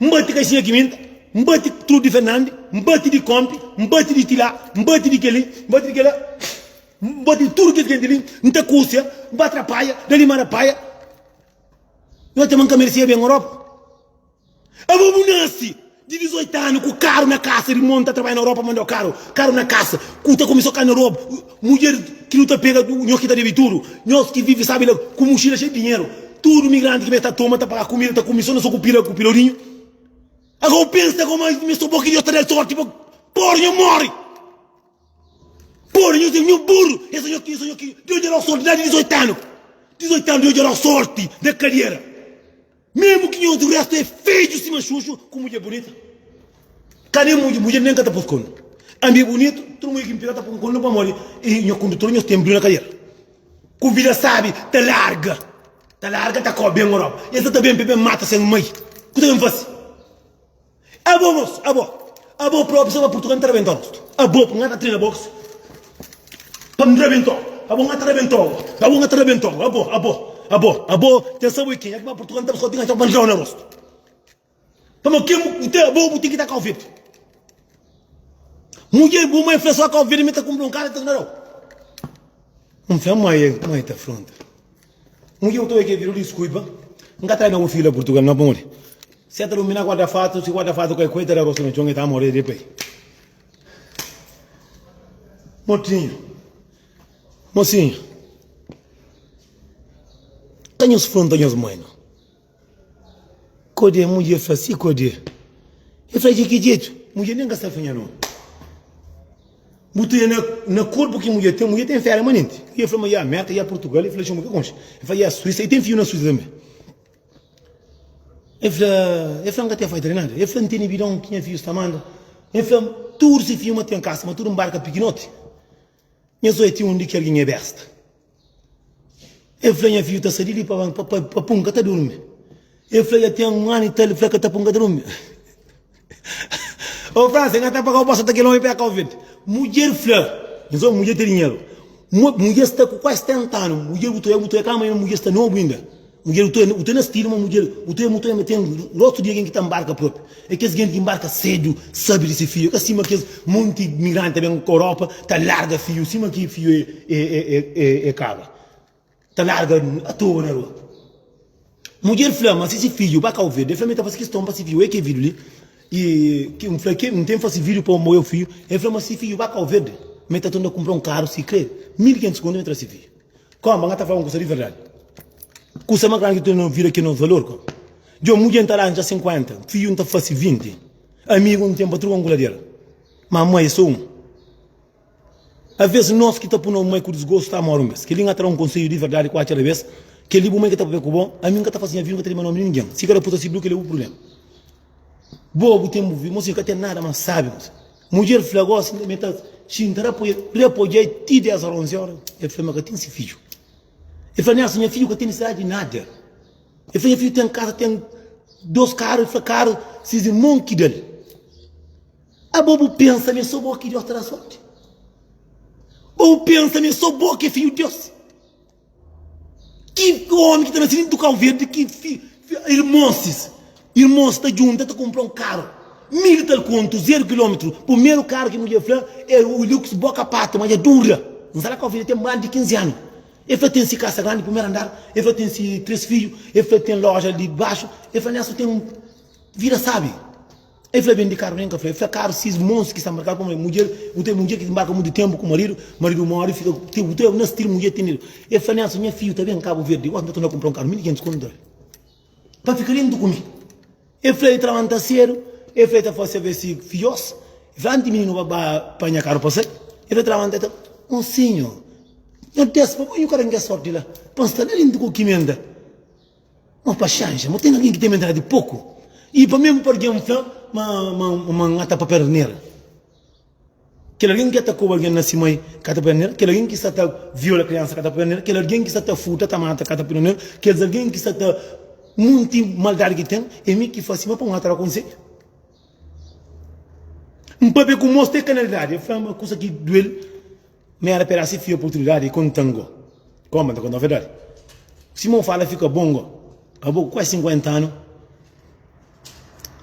N bati kaixinha ki minta N bati trudu di Fernandi N bati di Kompi N bati di Tilá N bati di keli N bati di kela N bati tudu kes genti li, N ta kusia, N ba trapaia, da li mara paia. Nho ta ma N ka meresia ben Europa? Abo bu nasi di 18 anu ku karu na kasa, irmon ta trabalha na Europa mandau karu, karu na kasa, ku ta kume so karni robu, mudjer ki nu ta pega, nho ki ta debe tudu, nhos ki vivi sabi la ku muxila xeiu di dinheru, tudu migranti ki ben ta toma, ta paga kumida, ta kume so na so ku pira ku pilorinhu. Agora bu pensa como mi so bo ki Deus ta dal sorti pa pora nho mori. Pora, nhos é nho burro, essa nho ki, essa nho ki, Deus dja dau sorti lá di 18 anu, 18 anu Deus dja dau sorti na kadiera, mesmo ki nhos resto é fedju sima xuxu ku mudjer bunita, ka nem mudjer, mudjer nem ka ta pos konu, ami é bunitu, tudu mudjer ki mi pega ta pon konu pamodi e nho kondutor nhos ten briu na kadiera, ku vida sabi ta larga, ta larga ta kau ben Europa, essa ta ben pa ben mata sen mai, ku ta ben fasi? Abo moço, abo, abo propi sa ba Portugal nta rabentau rostu. Abo nka ta trena boxe pa N rabentau. Abo nka ta rabentau, abo nka ta rabentau, abo, abo, abo, abo ten sa bo é kenha ki ba Portugal nta buskau ti nka pa N dau na rostu. Pamo ken bu ten abo bu ten ki ta Cabo Verde. Mudjer bu mãe fla só Cabo Verde mi ta kumpra un kasa ta dau. N fla mãe, mãe ta fronta. Mudjer bu ta bai ke vidu diskuipa N ka trai na bu fidju la Purtugal no pamodi si el ta durmi na guarda fatu si guarda fatu kai ku el ta da rostu na txon el ta more depois Motinhu mosinhu ka nhos fronta nhos mãe no. Kode? Mudjer fla si, Kode? El fla, Dja ki djetu, mudjer nen ka sta fla nha nomi. Bu ta na, na korpu ki mudjer ten, mudjer ten féria manenti. El fla ma ia Merka, ia Purtugal, el fla txeu ma ka konxe. El fla ia Suísa, el ten fidju na Suísa tanbe. El fla, el fla N ka ten faita di nada. El fla N tene bidon ki nha fidju sta manda. El fla tudu se fidju ma ten kasa, ma tudu nbarka pikinoti. Nha zoi ti undi ki algin é besta. El fla nha fidju ta sai di li pa pa pa pa pun ka ta durmi. El fla ya ten un anu i tal, el fla ka ta pun ka ta durmi. Ô França, nga ta pagau bosta ta kel omi pa kau verde. Mudjer fla, nhos obi mudjer ten dinheru. Mudjer sta ku kuazi 70 anu, mudjer bu ta oia, bu ta oia kama mudjer sta nobu inda. Mudjer bu ta oia, bu ta na stilu ma mudjer bu ta oia, bu ta oia ma ten rostu di algen ki ta nbarka propi. É kes gen ki nbarka sedu sabi di se fidju, é ka sima kes monti migranti ta ben ka Europa ta larga fidju sima ki fidju é kabra. Ta larga atoa na rua. Mudjer fla ma si si fidju ba Kau Verdi, el fla ma el ta fasi kiston pa si fidju. Oia ke vidu li i ki N fla ke N ten fasi vidu pa oia fidju. El fla ma si fidju ba Kau Verdi, ma el ta torna kunpra un karu si kre 1500 kontu ma el tra si fidju. Koma, N ta fla un kusa di verdadi. Kusa ma grandi ki ten na vida ki nos valor koma. Djo mudjer N ta ranja 50, fidju N ta fasi 20, amigu N ten pa truka un kuladera. Ma mai é so un. Aves nos ki ta pui nos mai ku disgostu ta amor un bes. Kel-li N ka ta da un konsedju di verdadi ku atxa da bes. Kel-li bu mai ka ta papia ku bo, ami N ka ta fasi nha vida, N ka ta leba nomi di ningen. Si ka da puta si blu, kel-li é bu prubléma. Bo, bu ten bu vida, mosinhu ka ten nada mas sabi, mosinhu. Mudjer fla gosi mi ta xinta rapodja ti 10 ora, 11 ora. El fla ma ka ten si fidju. El fla Nelson, nha fidju ka ten nisidadi di nada. El fla nha fidju ten kasa, ten dos karu, el fla karu si irmon ki da-l. Abo bu pensa ma é sô bo ki Deus ta da sórti? Bo bu pensa ma é sô bo ki é fidju di Deus? Ki ómi ki ta nase dentu Kau Verdi ki irmonsis, irmons ta djunta ta kunpra un karu mil i tal kontu, zeru kilómetru. Primeru karu ki mudjer fla é Hilux boka patu, ma dja dura. N sta na Kau Verdi ten más di 15 anu. El fla ten si kasa grandi, primeru andar, el fla ten si 3 fidju, el fla ten loja li baxu, el fla Nelson ten vida sabi. El fla ben di karu nen ka fla. El fla karu sis mons ki sta nbarkadu pamodi mudjer bu ten mudjer ki nbarka mutu tenpu ku maridu, maridu mori fika ku bu ten na stilu mudjer tene. El fla Nelson nha fidju ta ben Kabu Verdi gosi nta torna kunpra un karu 1500 kontu dólar pa fika dentu ku mi. El fla el trabanta sedu el fla el ta fasi aves si fijos el fla anti mininu ba ba panha karu pa sai el fla trabanta el ta mosinhu nha des pa bo nhu ka da nges sorti la pa nsta la dentu ku kimenta. Ma paxénxa, ma ten algen ki ten mentalidadi di poku. I pa mesmu pa algen fla ma ma ma N ta papia asnera. Kel algen ki ta koba algen na si mai ka ta papia asnera, kel algen ki sta ta viola kriansa ka ta papia asnera, kel algen ki sta ta furta, ta mata ka ta papia asnera, kes algen ki sta ta munti maldadi ki ten, é mi ki fasi ma pa N ta da konsedju. N papia ku mos te kanalidadi, el fla ma kusa ki duel. Mi era pera si fia oportunidadi i kontan go. Koma, N ta kontau verdadi. Sima u fala fika bon go. Abo ku kuasi 50 anu,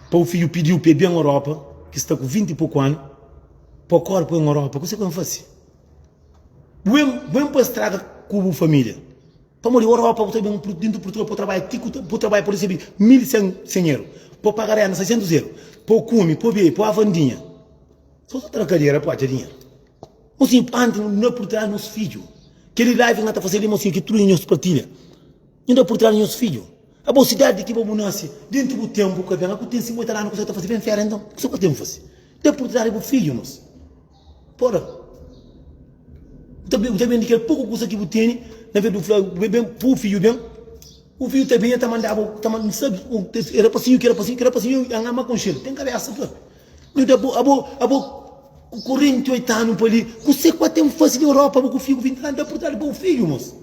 pa bu fidju pidiu pa e ben Europa, ki sta ku 20 i poku anu, pa bu kori pa ben Europa, kuse ku ben fasi? Bu ben, bu ben pa straga ku bu familia. Pamodi Europa bu ta ben dintu Purtugal pa bu trabadja ti ku bu trabadja pa bu risibi 1100 100 eru, pa bu paga renda 600 eru, pa bu kume, pa bu bebe, pa bu avandinha. So ta tra kadera pa atxa dinheru. Mosinhu, antis nu da oportunidadi nos fidju. Keli live ki na ta fase li, mosinhu, ki tudu nhos partilha. Nu da oportunidadi nos fidju. Abo sidadi di ki bo bu nase, dentu bu tempu ka ben, aku ten 50 anu kusa ta fase ben fera enton, kusa ku ten fase? Da oportunidadi bu fidju, mos. Pora. Bu ta bu ta ben di kel poku kusa ki bu tene, na vez di bu fla ben bu fidju ben, bu fidju ta ben e ta mandaba, ta manda, sabi, e rapasinhu ki rapasinhu, ki rapasinhu, e ama konxel, ten kabesa propi. Nhu da bo, abo, abo ku 48 anu pa li, kuse ku ten fasi di Europa, abo ku fidju ku 20 anu, da oportunidadi pa bu fidju, mos.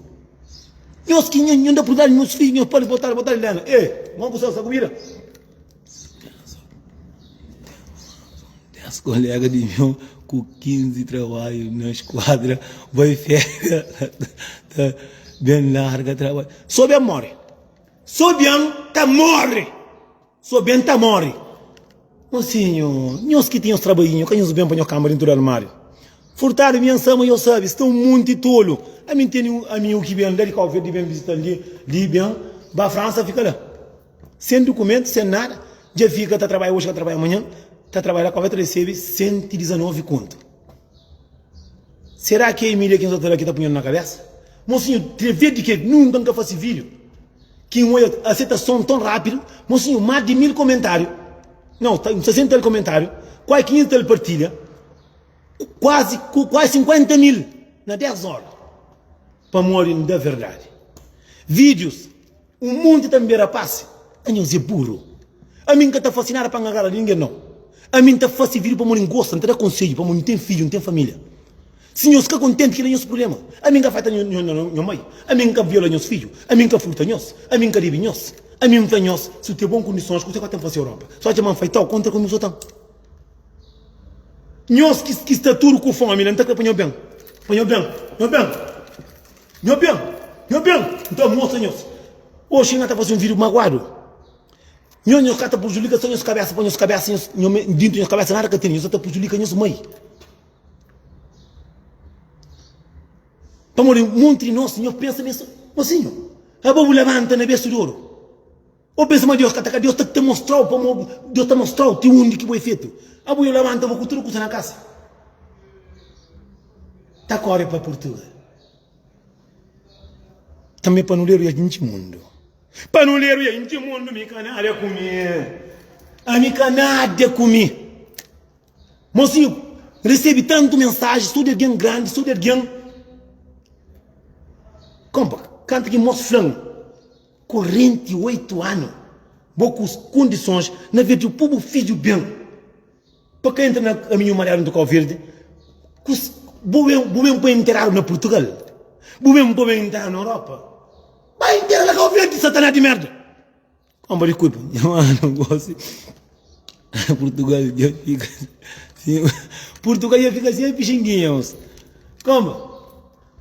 Nhos ki nho, nho da oportunidadi nhos fidju, nhos pode botadu, botadu lena. E, mon ku sa kumida. Des kolega di meu ku 15 trabadju na eskuadra bai feria ta ben larga trabadju. So ben more. So ben ta more. So ben ta more. Mosinhu, nhos ki ten nhos trabainhu, ka nhos ben pa nhos kamba dentu di armáriu. Furtadu mi N sa ma nhos sabe, sta un munti tolu. Ami N tene un amigu ki ben la di Kau Verdi ben vizitan li, li ben ba Fransa fika la. Sen dukumentu, sen nada, dja fika ta trabadja oji ka trabadja manhan, ta trabadja la Kau Verdi ta resebe 119 kontu. Será ki é Emília ki N sa ta da ki ta punha-nu na kabesa? Mosinhu, trevê di ke nunka N ka fase vídiu ki N oia asetason ton rápidu. Mosinhu, más di 1000 komentáriu, nau, 60 tal komentáriu, kuai 500 tal partilha, kuazi, kuazi 50 mil na 10 óra. Pamodi N da verdadi. Vídius. Un monti ta nbera pasi. Anhos é buru. Ami N ka ta fasi nada pa N agrada ningen nau. Ami N ta fasi video pamodi N gosta, N ta da konsedju pamodi N ten fidju, N ten familia. Si nhos ka kontenti kila é nhos prublema. Ami N ka fata nho mai, ami N ka viola nhos fidju, ami N ka furta nhos, ami N ka debe nhos. Ami N fla nhos si bu ten bon kondisons kuse ku ta fasi Europa. So atxa ma N faitau kontra ku mi so ta. Nhos ki sta tudu ku fomi la N ta kre pa nho ben. Pa nho ben, nho ben, nho ben, nho ben, N ta mostra nhos. Oxi N ka ta fase un vídiu maguadu. Nho, nhos ka ta prujudika so nhos kabesa, pa nhos kabesa, nhos, nho, dintu nhos kabesa nada ka tene, nhos sa ta prujudika nhos mai. Pamodi monti di nos, nho pensa ma mosinhu, abo bu labanta na besu di oru. Ô pensa ma Deus ka ta ka Deus ta ta mostrau pamo Deus ta mostrau ti undi ki bo é fetu. Abo yo labanta bo ku tudu kusa na kasa. Ta kore pa Purtugal. Tanbe panuleru ya intxi mundu. Panuleru ya intxi mundu mi ka nada ku mi. Ami ka nada ku mi. Mosinhu resebe tantu mensaji so di algen grandi so di algen. Konpa kantu ki mos flan. 48 anu bo ku kondisons na vez di bu pu bu fidju ben pa ka entra na kaminhu mariadu ntu kau verdi ku bu ben bu ben pa enteradu na Purtugal bu ben pa ben enteradu na Europa bai entera na kau verdi satanás di merda Komba di kuipa nha mano gosi Purtugal dja fika sin Purtugal dja fika sin pixinguinha mos Komba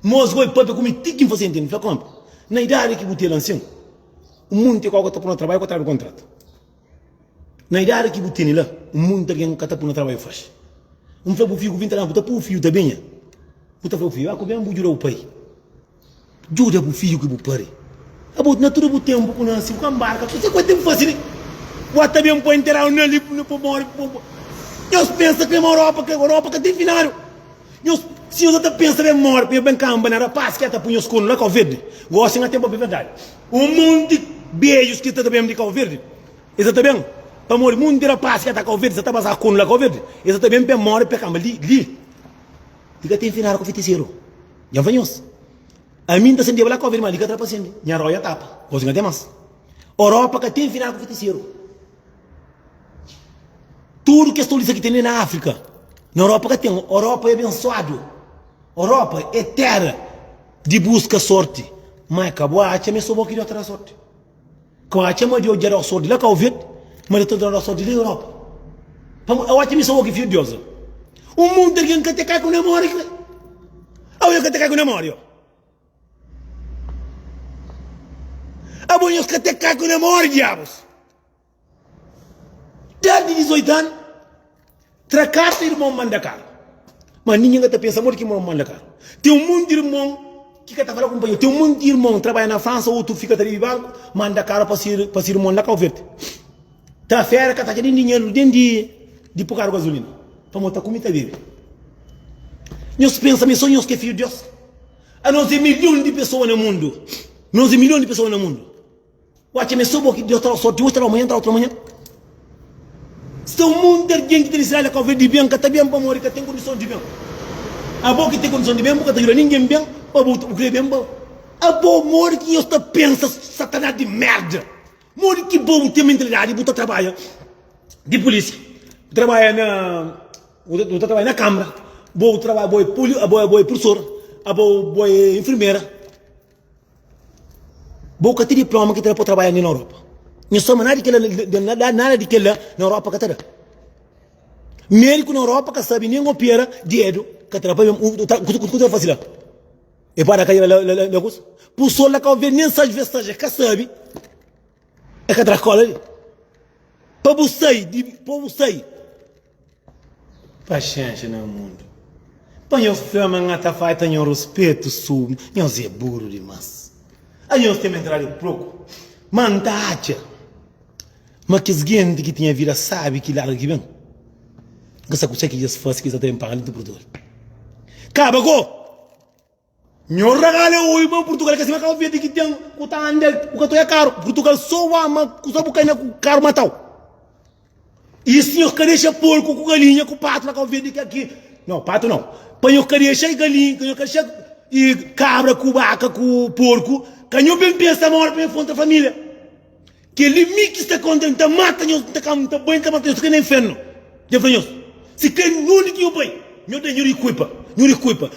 Mos goi papia ku mi ti ki N fase ntende N fla komba na idadi ki bu ten la nsin un monti kau ka ta pui na trabadju ka ta dadu kontratu Na idadi ki bu tene la un monti algen ka ta pui na trabadju faxi N fla bu fiju ku 20 anu bu ta pui bu fiju ta benha bu ta fla bu fiju ah ku ben bu djuda bu pai. Djuda bu fidju ki bu pari. Abo na tudu bu tempu ku nasi bu ka mbarka kuse ku ten fasi li bu ata ben poi nteradu na li bu mori nhos pensa ki Europa ka Europa ka ten finadu nhos si nhos ata pensa ben mori pa nhos ben kamba na rapaz ki ata pui nhos konu la Kau Verdi gosi nha ten papia verdadi un monti bejus ki ta ben di Kau Verdi es ata ben pamodi monti rapaz ki ata Kau Verdi sa ta baza konu la Kau Verdi es ata ben pa mori pa kamba li li li ka ten finadu ku fitiseru. Dja N fla nhos, ami N ta sendeba la kau verdi, ma li ka tra pa sende. Nha roia tapa, gosi N ka ten mas. Europa ka ten final ku fitiseru. Tudu kes tolisa ki ten li na Afrika, na Europa ka ten. Europa é abensuadu. Europa é tera di buska sorti. Ma ka bu atxa ma é so bo ki Deus ta da sorti. Ka atxa ma Deus dja dau sorti la Kau Verde, ma Deus ta dau sorti li Europa. Pamodi au atxa mi so bo ki fidju di Deus. Un monti algen ka te kai ku namori kre. Au yo ka te kai ku namori yo. Abo nhos ka te kai ku namori diabos. Dadi 18 anu, tra karta irmon manda karu. Ma ningen ka ta pensa modi ki irmon manda karu. Ten un monti irmon ki ka ta fala kunpanheru. Ten un monti irmon trabadja na Fransa, otu fika ta debe banku, manda karu pa si pa si irmon la Kau Verdi. Ta fera ka ta atxa nen dinheru nen di di pu karu gazulina, pamodi ta kume ta bebe. Nhos pensa ma é so nhos ki é fidju di Deus? Anos é milhon di pesoa na mundu. Nos é milhon di pesoa na mundu. Watcha ma é so bo ki Deus ta dau sorti oji ta dau manhan ta dau otu manhan. Sta un monti algen ki ta di Israel ka obi di ben ka ta ben pamodi ka ten kondison di ben. Abo ki ten kondison di ben bu ka ta juda ningen ben pa bu bu kre ben pa abo modi ki nhos ta pensa satanas di merda modi ki bo bu ten mentalidadi bu ta trabadja di polisia bu trabadja na bu ta trabadja na kambra bo bu trabadja bo é poli abo é professor abo bo é enfermera. Bo ka ten diploma ki ta da pa trabadja li na Europa. Nha soma nada di kila, nada di kila na Europa ka ta da. Mediku na Europa ka sabi nen opera dedu, ka ta da pa ku ta fasi la. E para ka la la la kusa. Pusor la ka obi nen sa vez ka sabi. E ka tra skola li. Pa bu sai di pa bu sai. Paxénxa na mundu. Pa nhos fla ma nha ta falta nho ruspetu su nhos é buru dimas. A nhos ten mentalidadi proku. Ma N ta atxa ma kes genti ki tinha vida sabi ki larga ki ben, N ka sa kusé ki dja es fase ki es ta ben paga li di Purtugal. Kaba go! Nho ragala oi ma Portugal ka sima Cabo Verde ki ten ku ta anda ku ka toia karu Portugal so wa ma ku sa bu kai na ku karu matau e si nho ka dexa porku ku galinha ku patu na Cabo Verde ki aki no patu no pa nho ka dexa galinha nho ka dexa e kabra ku baka ku porku ka nho ben pensa ma ora pa nho fonta familia Kel-li mi ki sta kontra, N ta mata nhos, N ta kaba, N ta bai, N ta mata nhos, ka na infernu. Dja fla nhos, si kre nunde ki nho bai, nho da nho dikuipa, nho dikuipa.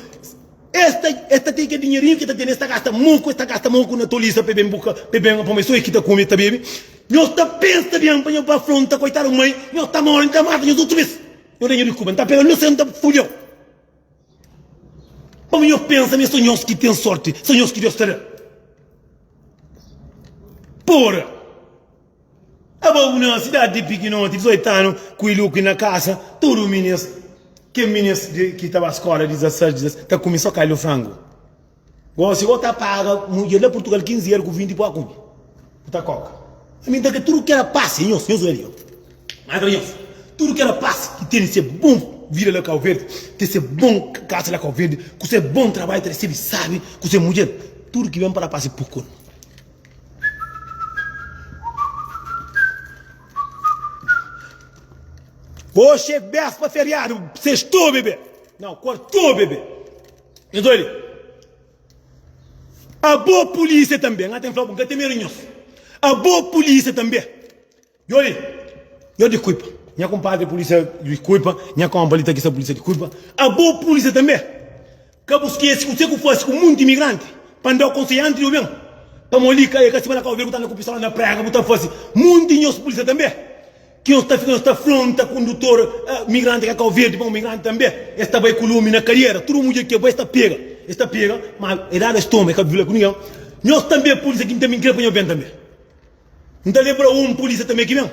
Es ta, es ta ten kel dinherinhu ki ta tene, es ta gasta moku, es ta gasta moku na tolisa pa e ben buka, pa e ben, pamodi so e ki ta kume, ta bebe. Nhos ta pensa ben pa nho ba afronta koitadu mai, nhos ta more, N ta mata nhos otu bes. Nho da nho dikuipa, N ta pega nhos, N ta fulhau. Pamodi nhos pensa ma é so nhos ki ten sorti, so nhos ki Deus ta da. Pora! Abo bu na sidadi di pikinoti, 18 anu, ku iluki na kasa, tudu minis, kel minis ki ta ba skola 16, 17, ta kume so kaldu frangu. Gosi bo ta paga mudjer la Purtugal 15 euro ku 20 pa kume. Bu ta koka. Ami nta kre tudu kela pasi nhos, nhos obi yo. Mas tra nhos, tudu kela pasi ki tene se bon vida la Kau Verdi, ten se bon kasa la Kau Verdi, ku se bon trabadju ta recebi sabi ku se mudjer, tudu ki ben pa la pasi pukun. Oxi é bespa feriadu, sextou bebê. Não, quartou bebê. Nhos oi li. Abo polícia também, nha tem fla, nka tem medo nhos. Abo polícia também. Nhos oi li. Nhos desculpa. Nha compadre polícia desculpa, nha compa li ta ki sa polícia desculpa. Abo polícia também. Ka bu skese kuse ku fase ku munti imigranti pa N da-u konselhu antis di bu ben. Pamo li ka e ka sima na Kau Verdi ku ta anda ku pistola na prega bu ta fase munti nhos pulisia tanbe ki nhos ta fika nhos ta fronta kondutor migranti ka Kau Verdi pamo migranti tanbe es ta bai ku lumi na kariera tudu mudjer ke bai es ta pega es ta pega ma e dadu es toma e ka viola ku ningen nhos tanbe pulisia ki N ta ben kre pa nho ben tanbe N ta lenbra un pulisia tanbe ki ben.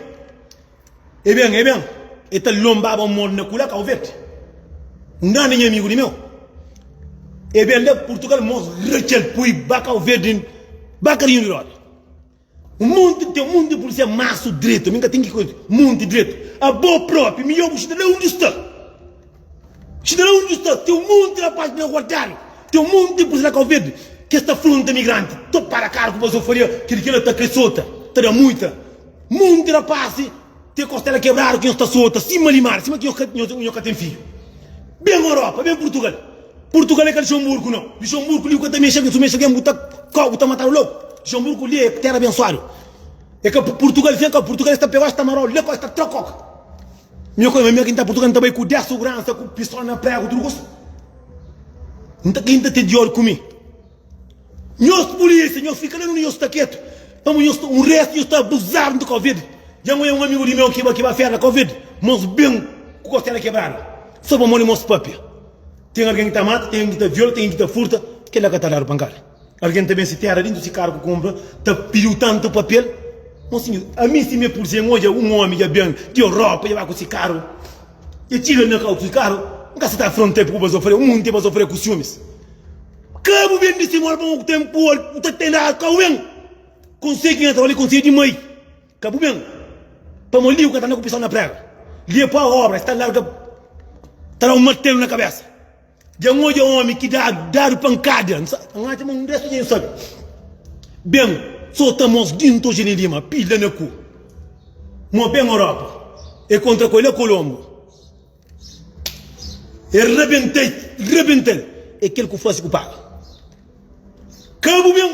E ben, e ben, e ta lonbaba un mon na kula Kau Verdi. Un grandi nha amigu di meu. E ben la Purtugal, mos ratxa-l pui ba Kau Verdi, ba karinhu di roda. Un monti, ten un monti di pulisia masu dretu, mi nka ten ki koisa, monti dretu. Abo propi, midjor bu xinta la undi sta. Xinta la undi sta, ten un monti rapaz na guardadu, ten un monti di pulisia na Kau Verdi ki es ta fronta migranti, ta para karu ku bazofaria, kel ki la ta kre sota, ta da muita. Munti rapasi te kostela kebradu ki nhos ta sota sima limari, sima ki nhos ka ten fidju. Ben Europa, ben Purtugal. Purtugal é ka Luxemburgu nau. Luxemburgu li bu ka ta mexe algen, si bu mexe algen bu ta kau, bu ta matadu logu. Luxemburgu li é tera abensuadu. É ka Purtugal si é ka Purtugal es ta pegau es ta marau li es ta trau koka. Mi ku mi ki nta Purtugal nta bai ku 10 suguransa ku pistola na pregu tudu kusa. Nta ki nta ten di odi ku mi. Nhos pulísia, nhos fika la undi nhos sta ketu, pamodi nhos un restu nhos ta abuzadu nta Kau Verdi. Dja N oja un amigu di meu ki ba ki ba fera na Kau Verdi, mos ben ku kostela kebradu, so pamodi mos papia. Ten algen ki ta mata, ten algen ki ta viola, ten algen ki ta furta, kel la ka ta dadu pankada. Algen ta ben si tera dintu si karu ku kunpra, ta pidiu tantu papel. Mosinhu, ami si mi é pulísia, N oja un omi dja ben di Europa, dja ba ku si karu, dja txiga na kau ku si karu, N ka sa ta afronta-l ku bazofaria, un munti bazofaria ku siumis. Ka bu ben di simora pa bu ten pol bu ta ten dadu ka bu ben konsei ki nha ta fala konsei di mai ka bu ben pamo li bu ka ta anda ku pistola na prega li e pa obra es ta larga ta da un martelu na kabesa dja N odja omi ki dadu dadu pankada N atxa ma un restu dja N sabi ben sota mos dintu oji li lima pila na ku mo ben Europa e kontra ku el la Kolombo. E rabenta-l, rabenta-l, é kel ku fase ku paga. Ka bu ben,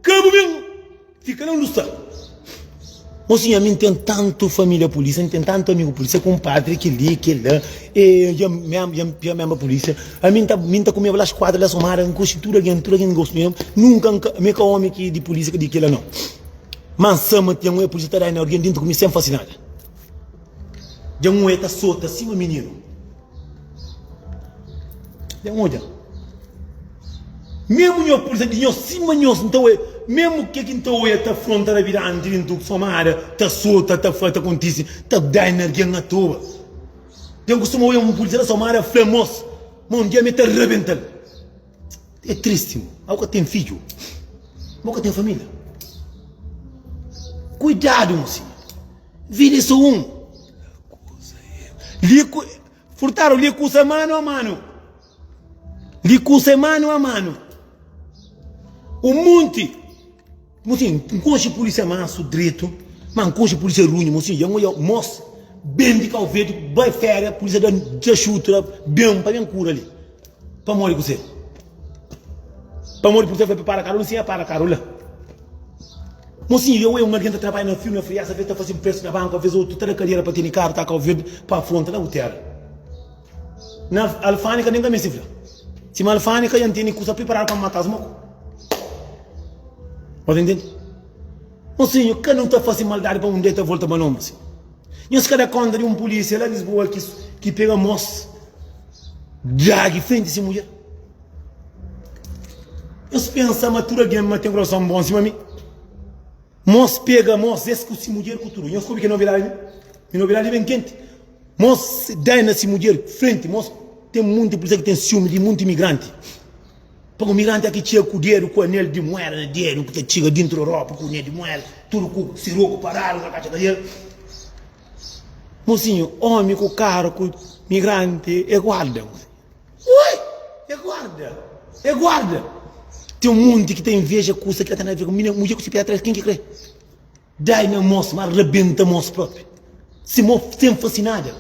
ka bu ben, fika la undi bu sta. Mosinhu, ami N ten tantu família pulísia, N ten tantu amigu pulísia, kunpadri kel-li, kel-la, e dja dja menbra pulísia. Ami N ta, mi N ta kumeba la skuadra la Somada, N konxe tudu algen, tudu algen gosta di mi. Nunka N ka, mi é ka ómi ki di pulísia, di kel-la nau. Má N sa ma ten un pulísia ta da na algen dintu ku mi sen fase nada. Dja N oja ta sota sima mininu. Dja N oja. Memu nho pulsa di nho sima nho N ta oja. Memu ke ki N ta oja ta fronta na vida anti di N somada ta sota ta fla ta kontisi ta da na algen atoa. Dja N kustuma oja un pulsa ta somada fla mos ma un dia mi ta rabental. É tristi mo. Abo ka ten fidju? Bo ka ten familia? Kuidadu mosinhu. Vida é só un. Li ku furtadu li kusa manu a manu. Li kusa é manu a manu. Un monti. Mosinhu, N konxe pulísia mansu dretu, ma N konxe pulísia runhu. Mosinhu, dja N odja mos ben di Kau Verdi bai féria, pulísia da da xuta, da ben pa ben kura li. Pamodi kuzê? Pamodi pulísia fla pa para karu li, sin para karu la. Mosinhu, dja odja un algen ta trabadja na fiu, na friasa, aves ta fase nprestu na banku, aves otu ta da kadera pa tene karu ta Kau Verdi pa afronta la bu téra. Na alfândega nen ka meste fla. Sima alfândega dja N tene kusa priparadu pa N mata-s moku. Bo ta intende? Mosinhu, ka nu ta fase maldadi pa un dia ta volta pa no, mosinhu. Nhos ka da konta di un pulísia la Lisboa ki, ki pega mos dragi frenti si mudjer? Nhos pensa ma tudu algen ma ten kurason bon sima mi? Mos pega mos es ku si mudjer ku tudu. Nhos ka obi kel novidadi li? Mi novidadi ben kenti. Mos dai na si mudjer frenti mos ten munti pulisia ki ten siumi di munti imigranti. Pabia imigranti aki txiga ku dedu ku anel di muela na dedu ku ta txiga dintru Europa ku anel di muela tudu ku siroku paradu na katxa kadera. Mosinhu omi ku karu ku migranti e guarda mosinhu. Ui! E guarda! E guarda! Ten un monti ki ta inveja kusa ki ka ten nada a ver ku mi. Mudjer ku si pé atras ken ki kre? Dai na mos, ma rabenta mos propi. Si mo sen fasi nada.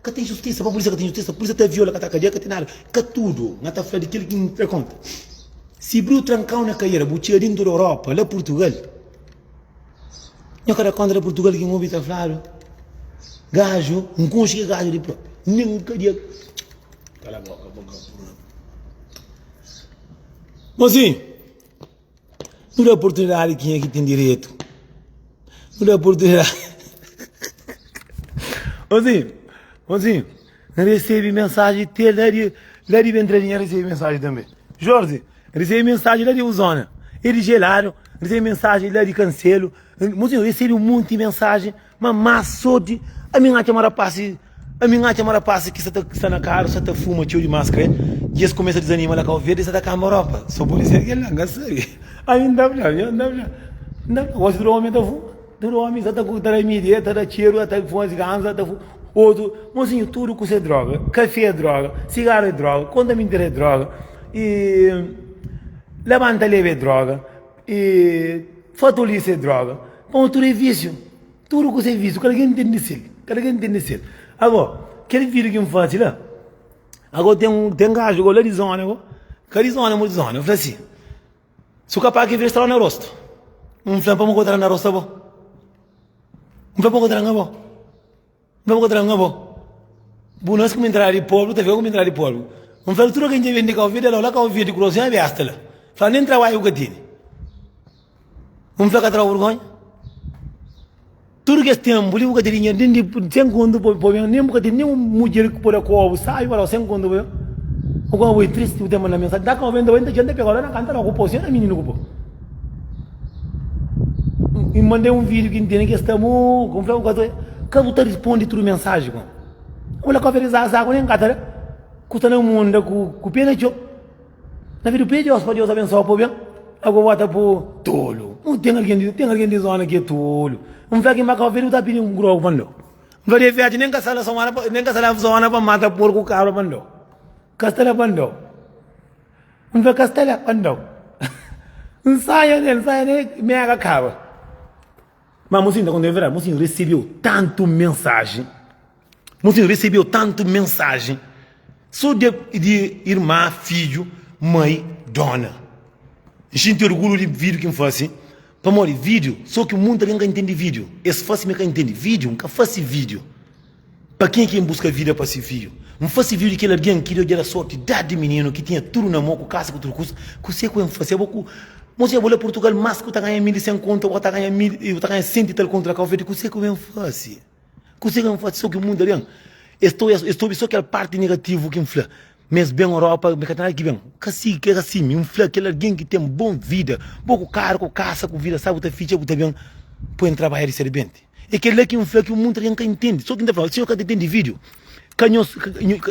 Ka ten justisa, pa pulisia ka ten justisa, pulisia ta viola, ka ta kadia, ka ten nada. Ka tudu, na ta fla di kel ki N ta konta. Si briu trankau na kaiera, bu txiga dintu di Europa, la Purtugal, nho ka da konta da Purtugal ki N obi ta fladu, gaju, N konxe ki gaju di propi, nen kadia. Kala boka, boka pura. Mozinho. Nu da oportunidadi kenha ki ten direitu. Nu da oportunidadi. Mozinho, mozinho, N resebe mensaji te la di, la di Bentradinha N resebe mensaji tanbe. Jorge, N resebe mensaji la di Uzona, e di Gelado, N resebe mensaji la di Kanselu. Mozinho, N resebe un monti mensaji. Ma más so di ami N atxa ma rapasi ami N atxa ma rapasi ki sa ta sta na karu sa ta fuma txeu dimás kre dja es kumesa dizanima la Kau Verdi sa ta kanba ropa so pode ser kel la N ka sabe ami N ta fla mi N ta fla N ta fla gosi tudu omi ta fuma tudu omi sa ta ta da midi ta da txeru ta fuma siganza ta fuma otu mosinhu tudu kusa é droga kafé é droga sigaru é droga konta mintira é droga i labanta leba é droga E fatolisa é droga. Pamodi tudu é vísiu. Tudu kusa é vísiu. Kada algen ten di sel. Kada algen ten di sel. Agó, kel vídiu ki N fase la, agó ten un, ten gaju gó la di zona gó, ka di zona, mo di zona, el fla si, Su kapaz ki vê-s tra-u na rostu. N fla, pamodi ku ta tra-m na rostu abo? N fla, pamodi ku ta tra-m abo? N fla, bu ka tra-m abo. Bu nase ku mentalidadi di pobri, bu ta fika ku mentalidadi di pobri. N fla, tudu algen dja ben di Kau Verdi, ala-u la Kau Verdi, Kurosin, besta la. Fla, nen trabadju bu ka tene. N fla, ka tra-u burgonha? Tudu kes tenpu li bu ka tene dinheru nen di sen kontu pa ben, nen bu ka tene nen un mudjer ki pode koba-bu sabi pa da-u sen kontu pa ben. Bu koma bu é tristi, bu ten manda mensaji, da Kau Verdi, N ta bai, N ta txeu, N ta pega-u la na kanta la ku po, sin na mininu ku po. N mandai un vídiu ki N tene ki es sta mu N fla bu ka ta ka bu ta risponde tudu mensaji ku Bu la ka oferese azágua nen ka ta da Ku sta na munda ku ku pé na txon Na vida pidi Deus pa Deus abensoa pa bu ben Ago bu ta pu tolu Mu ten algen di ten algen di zona ki é tolu N fla ki N ba ka oferese bu ta pidi un grogu pa N dau N fla de fetxu nen ka sta la nen ka sta la zona pa mata porku kabra pa N dau Ka sta la pa N dau. N fla kastela pa N dau. N saia nel, N saia nel, mega kaba. Ma mosinhu, ta konta nha verdadi, mosinhu resebeu tantu mensaji, mosinhu resebeu tantu mensaji so di di irma, fidju, mai, dona. N xinti orgulhu di vídiu ki N fase, pamodi vídiu, so ki munti algen ka intende vídiu, es fase ma e ka intende vídiu, N ka fase vídiu. Pa kenha ki N buska vida pa si fidju? N fase fidju di kel algen ki Deus dja da sorti dá di mininu ki tinha tudu na mô, ku kasa ku tudu kusa. Kuse ku N fase? Abo ku Mosé, abo la Purtugal mas ku ta ganha 1100 kontu, abo ta ganha mil, bu ta ganha sentu i tal kontu la Kau Verdi. Kuse ku N fase? Kuse ku N fase? So ki mundu algen es ta es ta obi so kel parti negativu ki N fla. Ma es ben Europa, ma ka ten nada ki ben. Ka si, ka si. Mi N fla kel algen ki ten bon vida, bo ku karu, ku kasa, ku vida sabi, bu ta fitxa, bu ta ben poi N trabadja di serbenti. É kel-la ki N fla ki munti algen ka intende. Sô ki N ta fla, si nhos ka ta intende vídiu, ka nhos,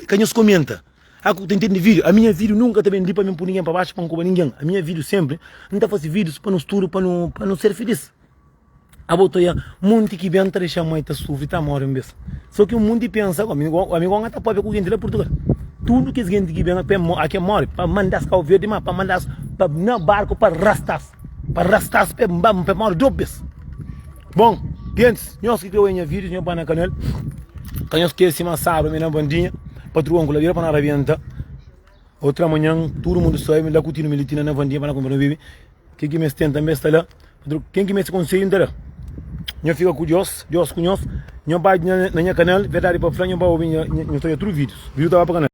ka nhos komenta. Ah, ku ta intende vídiu? Ami nha vídiu nunka ta ben li pa mi N pui ningen pa baxu, pa N koba ningen. Ami nha vídiu sénpri, N ta fase vídius pa nos tudu, pa nu, pa nu ser filís. Abo ta oia munti ki ben ta dexa mai ta sufri, ta móre un bês. Sô ki un munti pensa, ami ami gó N ka ta pâpia ku genti la Purtugal. Tudu kes genti ki ben a ke móre, pa manda-s Kau Verdi, má pa manda-s pa na barku pa rasta-s, pa rasta-s pa e móre dôs bês. Bon, gentis, nhos ki kre oia nha vídius, nhos ba na kanal. Ka nhos skese ma sábadu mi na bandinha, patruon ku ladera pa na rabenta. Otra manhan, tudu mundu sabe, la ku tinu mi litina na bandinha pa na kunpra no bebe. Ken ki meste ten tanbe sta la. Ken ki meste konselhu, N ta da. Nhos fika ku Dios, Dios ku nhos. Nhos ba na nha kanal, Verdadi pa Fla, nhos ba obi nha, nhos ta oia tudu vídius. Vídiu ta ba pa kanal.